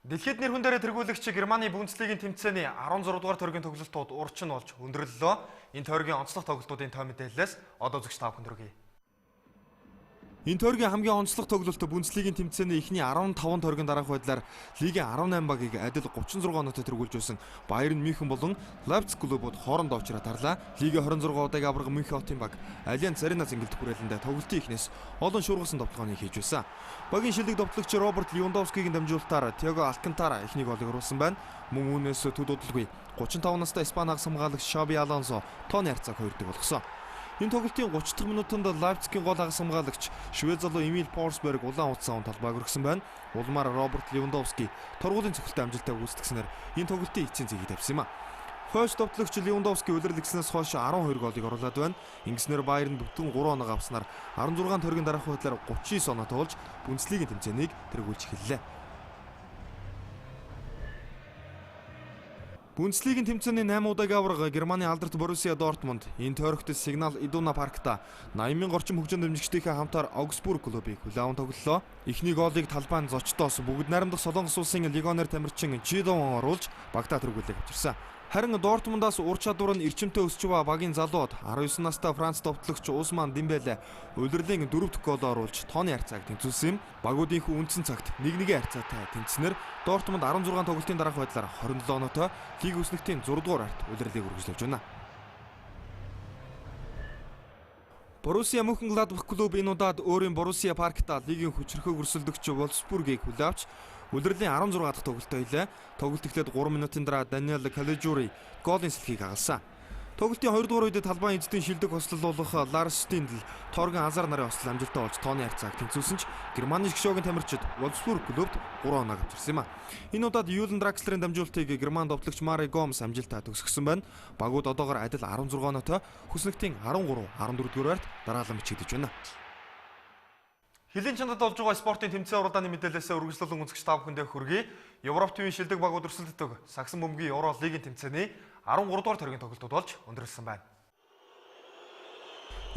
Дэлхийд нэр хүндээрээ тэргүүлэгч Германы Бундслигийн тэмцээний 16 дугаар тойргийн тоглолтууд урчин болж өндөрлөлөө. Энэ тойргийн онцлог тоглолтуудын тоо мэдээллээс одоо үзэгч та бүхэнд хүргэе. Энэ тойргийн хамгийн онцлог тоглолт Бундслигийн тэмцээний эхний 15 тойргийн дараах байдлаар лигийн 18 багийг адил 36 оноотой тэргүүлж байсан Байерн Мюнхен болон Лайпциг клубууд хоорондоо учраа тарлаа. Лигийн 26 удаагийн аварга Мюнхен хотын баг Альянс Арена зингэлт хүрээлэндээ тоглолтын эхнээс олон шуургасан довтлогооныг хийж байсан. Багийн шилдэг довтлогч Роберт Левандовскигийн дамжуулалтаар Тиаго Алкантара эхний голыг оруулсан байна. Мөн үүнээс төд удалгүй 35 настай Испани хагас хамгаалагч Шаби Алонсо тооны харьцааг 2-дөг болгосон. Энэ тоглолтын 30 дахь минутанд Лайпцигийн гол хагас хамгаалагч швед залуу Эмил Форсберг улаан утсан талбайг өргөсөн байна. Улмаар Роберт Левандовски торгуулийн цохилттой амжилттай гүйцэтгсэнээр энэ тоглолтын эцсийн зэгийг тавьсан юм а. Хойш довтлогч Левандовски улирлэгснээс хойш 12 голыг оруулаад байна. Ингэснээр Байерн бүтэн 3 оноо авснаар 16 тойргийн дараах байдлаар 39 оноо тоолж Бундслигийн тэмцээнийг тэргүүлж эхэллээ. Бундслигийн тэмцээний 8 удаагийн аварга Германы алдарт Боруссия Дортмунд энэ тойрогт Сигнал Идуна паркта 80,000 орчим хөгжин дэмжигчдийнхээ хамтаар Аугсбург клубыг хүлээн аван тоглолоо. Эхний голыг талбайн зочдоос бүгд найрамдах Солонгос улсын легионер тамирчин Чидон оруулж багтаа тэргүүлэг авчирсан. Харин Дортмундаас ур чадвар нь эрчимтэй өсч буй багийн залууд 19 настай Франц довтлогч Усман Дембеле улирлын 4 дахь голоо оруулж тооны харьцааг тэнцвүүлсэн юм. Багуудын хүү үндсэн цагт 1-1 харьцаатай тэнцснээр Дортмунд 16 тоглолтын дараах байдлаар 27 оноотой лиг өснөгтийн 6 дугаар байрт улирлыг үргэлжлүүлж байна. Боруссия Мөнхенгладбах клуб энэ удаад өөрийн Боруссия паркта лигийн хүчирхэг өрсөлдөгч Вольфсбургийг хүлээн авч улирлын 16 дахь тоглолтоо хийлээ. Тоглолт эхлээд 3 минутын дараа Даниэл Калежури голын сэлхийг хагалсан. Тоглолтын 2 дугаар үед талбайн эзэдийн шилдэг хослол болох Ларс Стиндл Торгон Азар нарын хослол амжилттай болж тооны харьцааг тэнцвүүлсэн ч Германы шгшөөгийн тамирчид Вольфсбург клубт 3 оноог авчирсан юм а. Энэ удаад Юлен Дракслерийн дамжуулалтыг Герман довтлогч Мари Гомс амжилттай төгсгсөн байна. Багууд одоогор адил 16 оноотой хүснэгтийн 13, 14 дугаар байрт дараалан бичигдэж байна. Хөлийн чандад болж байгаа спортын тэмцээн уралдааны мэдээлэлээс үргэлжлүүлэн үзэгч та бүхэндээ хүргэе. Европ төвийн шилдэг багууд өрсөлддөг Сагсан бөмбөгийн Евро лигийн тэмцээний 13 дугаар тойргийн тоглолтууд болж өндөрлөсөн байна.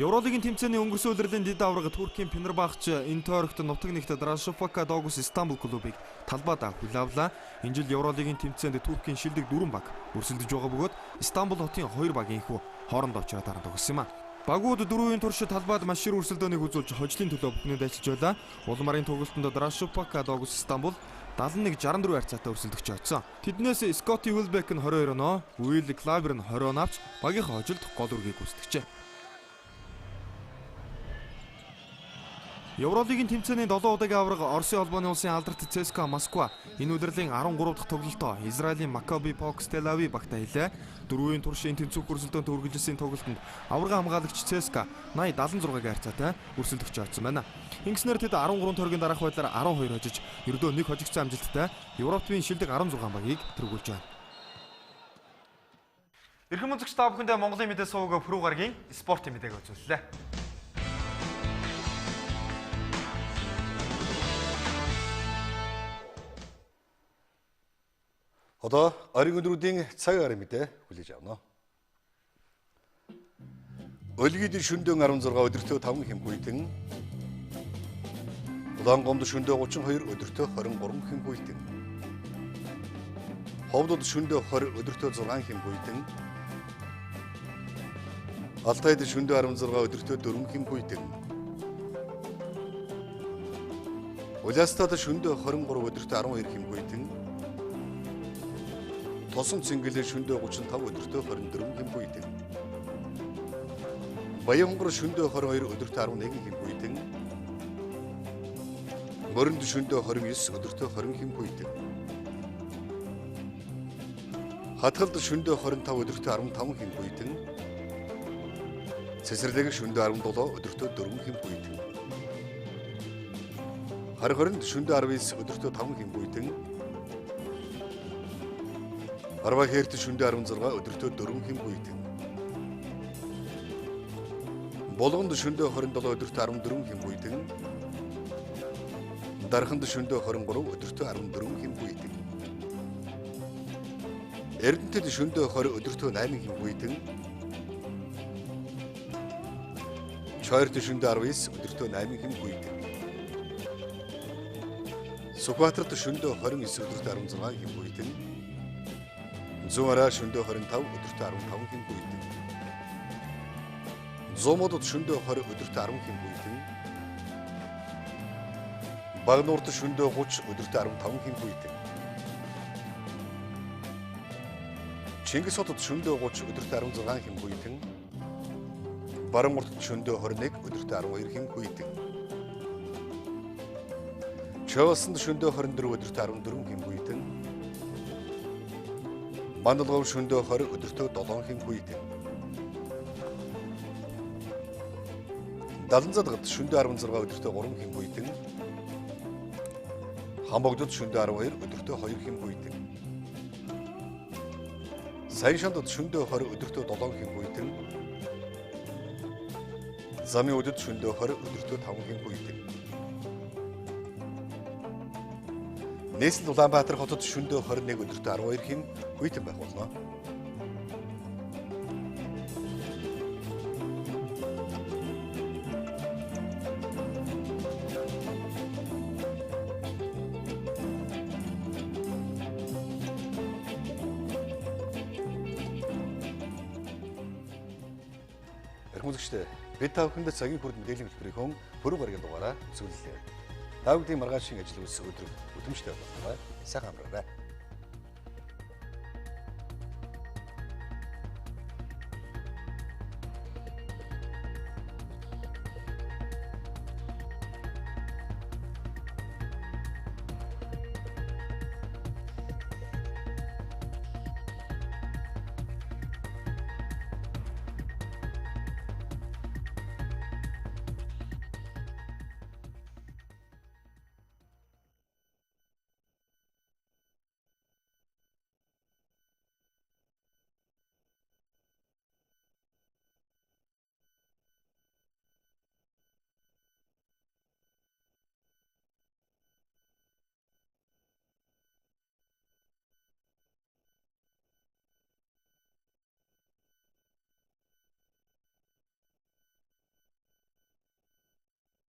Евролигийн тэмцээний өнгөрсөн улирлын дэд аварга Туркийн Фенербахче энэ тойрогт нутаг нэгт Дарашфака Догус Истанбул клубыг талбайд хүлээн авлаа. Энэ жил Евролигийн тэмцээнд Туркийн шилдэг 4 баг өрсөлдөж байгаа бөгөөд Истанбул хотын 2 багийн хүү хоорондоо учраа дараа тогссон юм а. Багууд дөрвийн турш талбайд маш шир өрсөлдөөнийг үзүүлж хожлын төлөө бүхнээд ажиллаж байлаа. Улмарын тоглолтод Дарашфака Догус Истанбул 71-64 харьцаатай өрсөлдөгч очсон. Тэднээс Скотти Уилбек нь 22 оноо, Уилл Клавер нь 20 оноо авч багийнхаа хожилд гол үргийг гүйцэтгэжээ. Евролигийн тэмцээний 7 удаагийн аварга Оросын холбооны улсын алдарт ЦСКА Москва энэ улирлын 13 дахь тоглолтоо Израилийн Макаби Покс Тел Авив багтаа хийлээ. Дөрвийн турш энэ тэнцвэх өрсөлдөөнд үргэлжилсэн тоглолтод аварга хамгаалагч ЦСКА 80-76-гийн харьцаатай өрсөлдөгч очсон байна. Ингэснээр тэд 13 тойргийн дараах байдлаар 12 хожиж ердөө нэг хожигдсон амжилттай Европ төвийн шилдэг 16 багийг тэргүүлж байна. Эрхэм үзэгч та бүхэндээ Монголын мэдээ сувг Пүрэв гарагийн спортын мэдээг үзүүллээ. Одоо оройн өдрүүдийн цаг агаарын мэдээ хүлээж авна. Өлгийд шөнөдөн 16 өдөртөө 5 хэм хүйтэн. Улаангомд шөнөдөө 32 өдөртөө 23 хэм хүйтэн. Ховдод шөнөдөө 20 өдөртөө 6 хэм хүйтэн. Алтайд шөнөдөө 16 өдөртөө 4 хэм хүйтэн. Улаастад шөнөдөө 23 өдөртөө 12 хэм хүйтэн. Тосон цэнгэлээ шөнөдөө 35 өдөртөө 24 хэм хүйтэн. Баянхонгор шөнөдөө 22 өдөртөө 11 хэм хүйтэн. Мөрөнд шөнөдөө 29 өдөртөө 20 хэм хүйтэн. Хатгалд шөнөдөө 25 өдөртөө 15 хэм хүйтэн. Цэцэрлэг шөнөдөө 17 өдөртөө 4 хэм хүйтэн. Хархоронд шөнөдөө 19 өдөртөө 5 хэм хүйтэн. Арвахэрт шөнөдөө 16 өдөртөө 4 хэм хүйтэн. Булганд шөнөдөө 27 өдөртөө 14 хэм хүйтэн. Дарханд шөнөдөө 23 өдөртөө 14 хэм хүйтэн. Эрдэнэтэд шөнөдөө 20 өдөртөө 8 хэм хүйтэн. Чойрт шөнөдөө 19 өдөртөө 8 хэм хүйтэн. Сүхбаатарт шөнөдөө 29 өдөртөө 16 хэм хүйтэн. Зүүн шөнөдөө 25 өдөртөө 15 хэм хүйтэн. Зуумодод шөнөдөө 20 өдөртөө 10 хэм хүйтэн. Багнуурт шөнөдөө 30 өдөртөө 15 хэм хүйтэн. Чингис хотод шөнөдөө 30 өдөртөө 16 хэм хүйтэн. Баруун уртад шөнөдөө 21 өдөртөө 12 хэм хүйтэн. Чойсонд шөнөдөө 24 өдөртөө 14 хэм хүйтэн. Мандалгов шөнөдөө 20 өдөртөө 7 хэм хүйтэн. Даланзадгад шөнөдөө 16 өдөртөө 3 хэм хүйтэн. Хамбогдод шөнөдөө 12 өдөртөө 2 хэм хүйтэн. Саяншандад шөнөдөө 20 өдөртөө 7 хэм хүйтэн. Замын өдөд шөнөдөө 20 өдөртөө 5 хэм хүйтэн. Нийслэл Улаанбаатар хотод шөнөдөө 21 өдөртөө 12 хэм хүйтэн байх болно. Бид та бүхэнд цагийн хүрд мэдээллийн хөтөлбөрийн Пүрэв гарагийн дугаараа үзүүллээ. Та бүхний маргаашийн ажил үйлс өдөр өдөрмжтэй болтугай. Сайхан амраарай.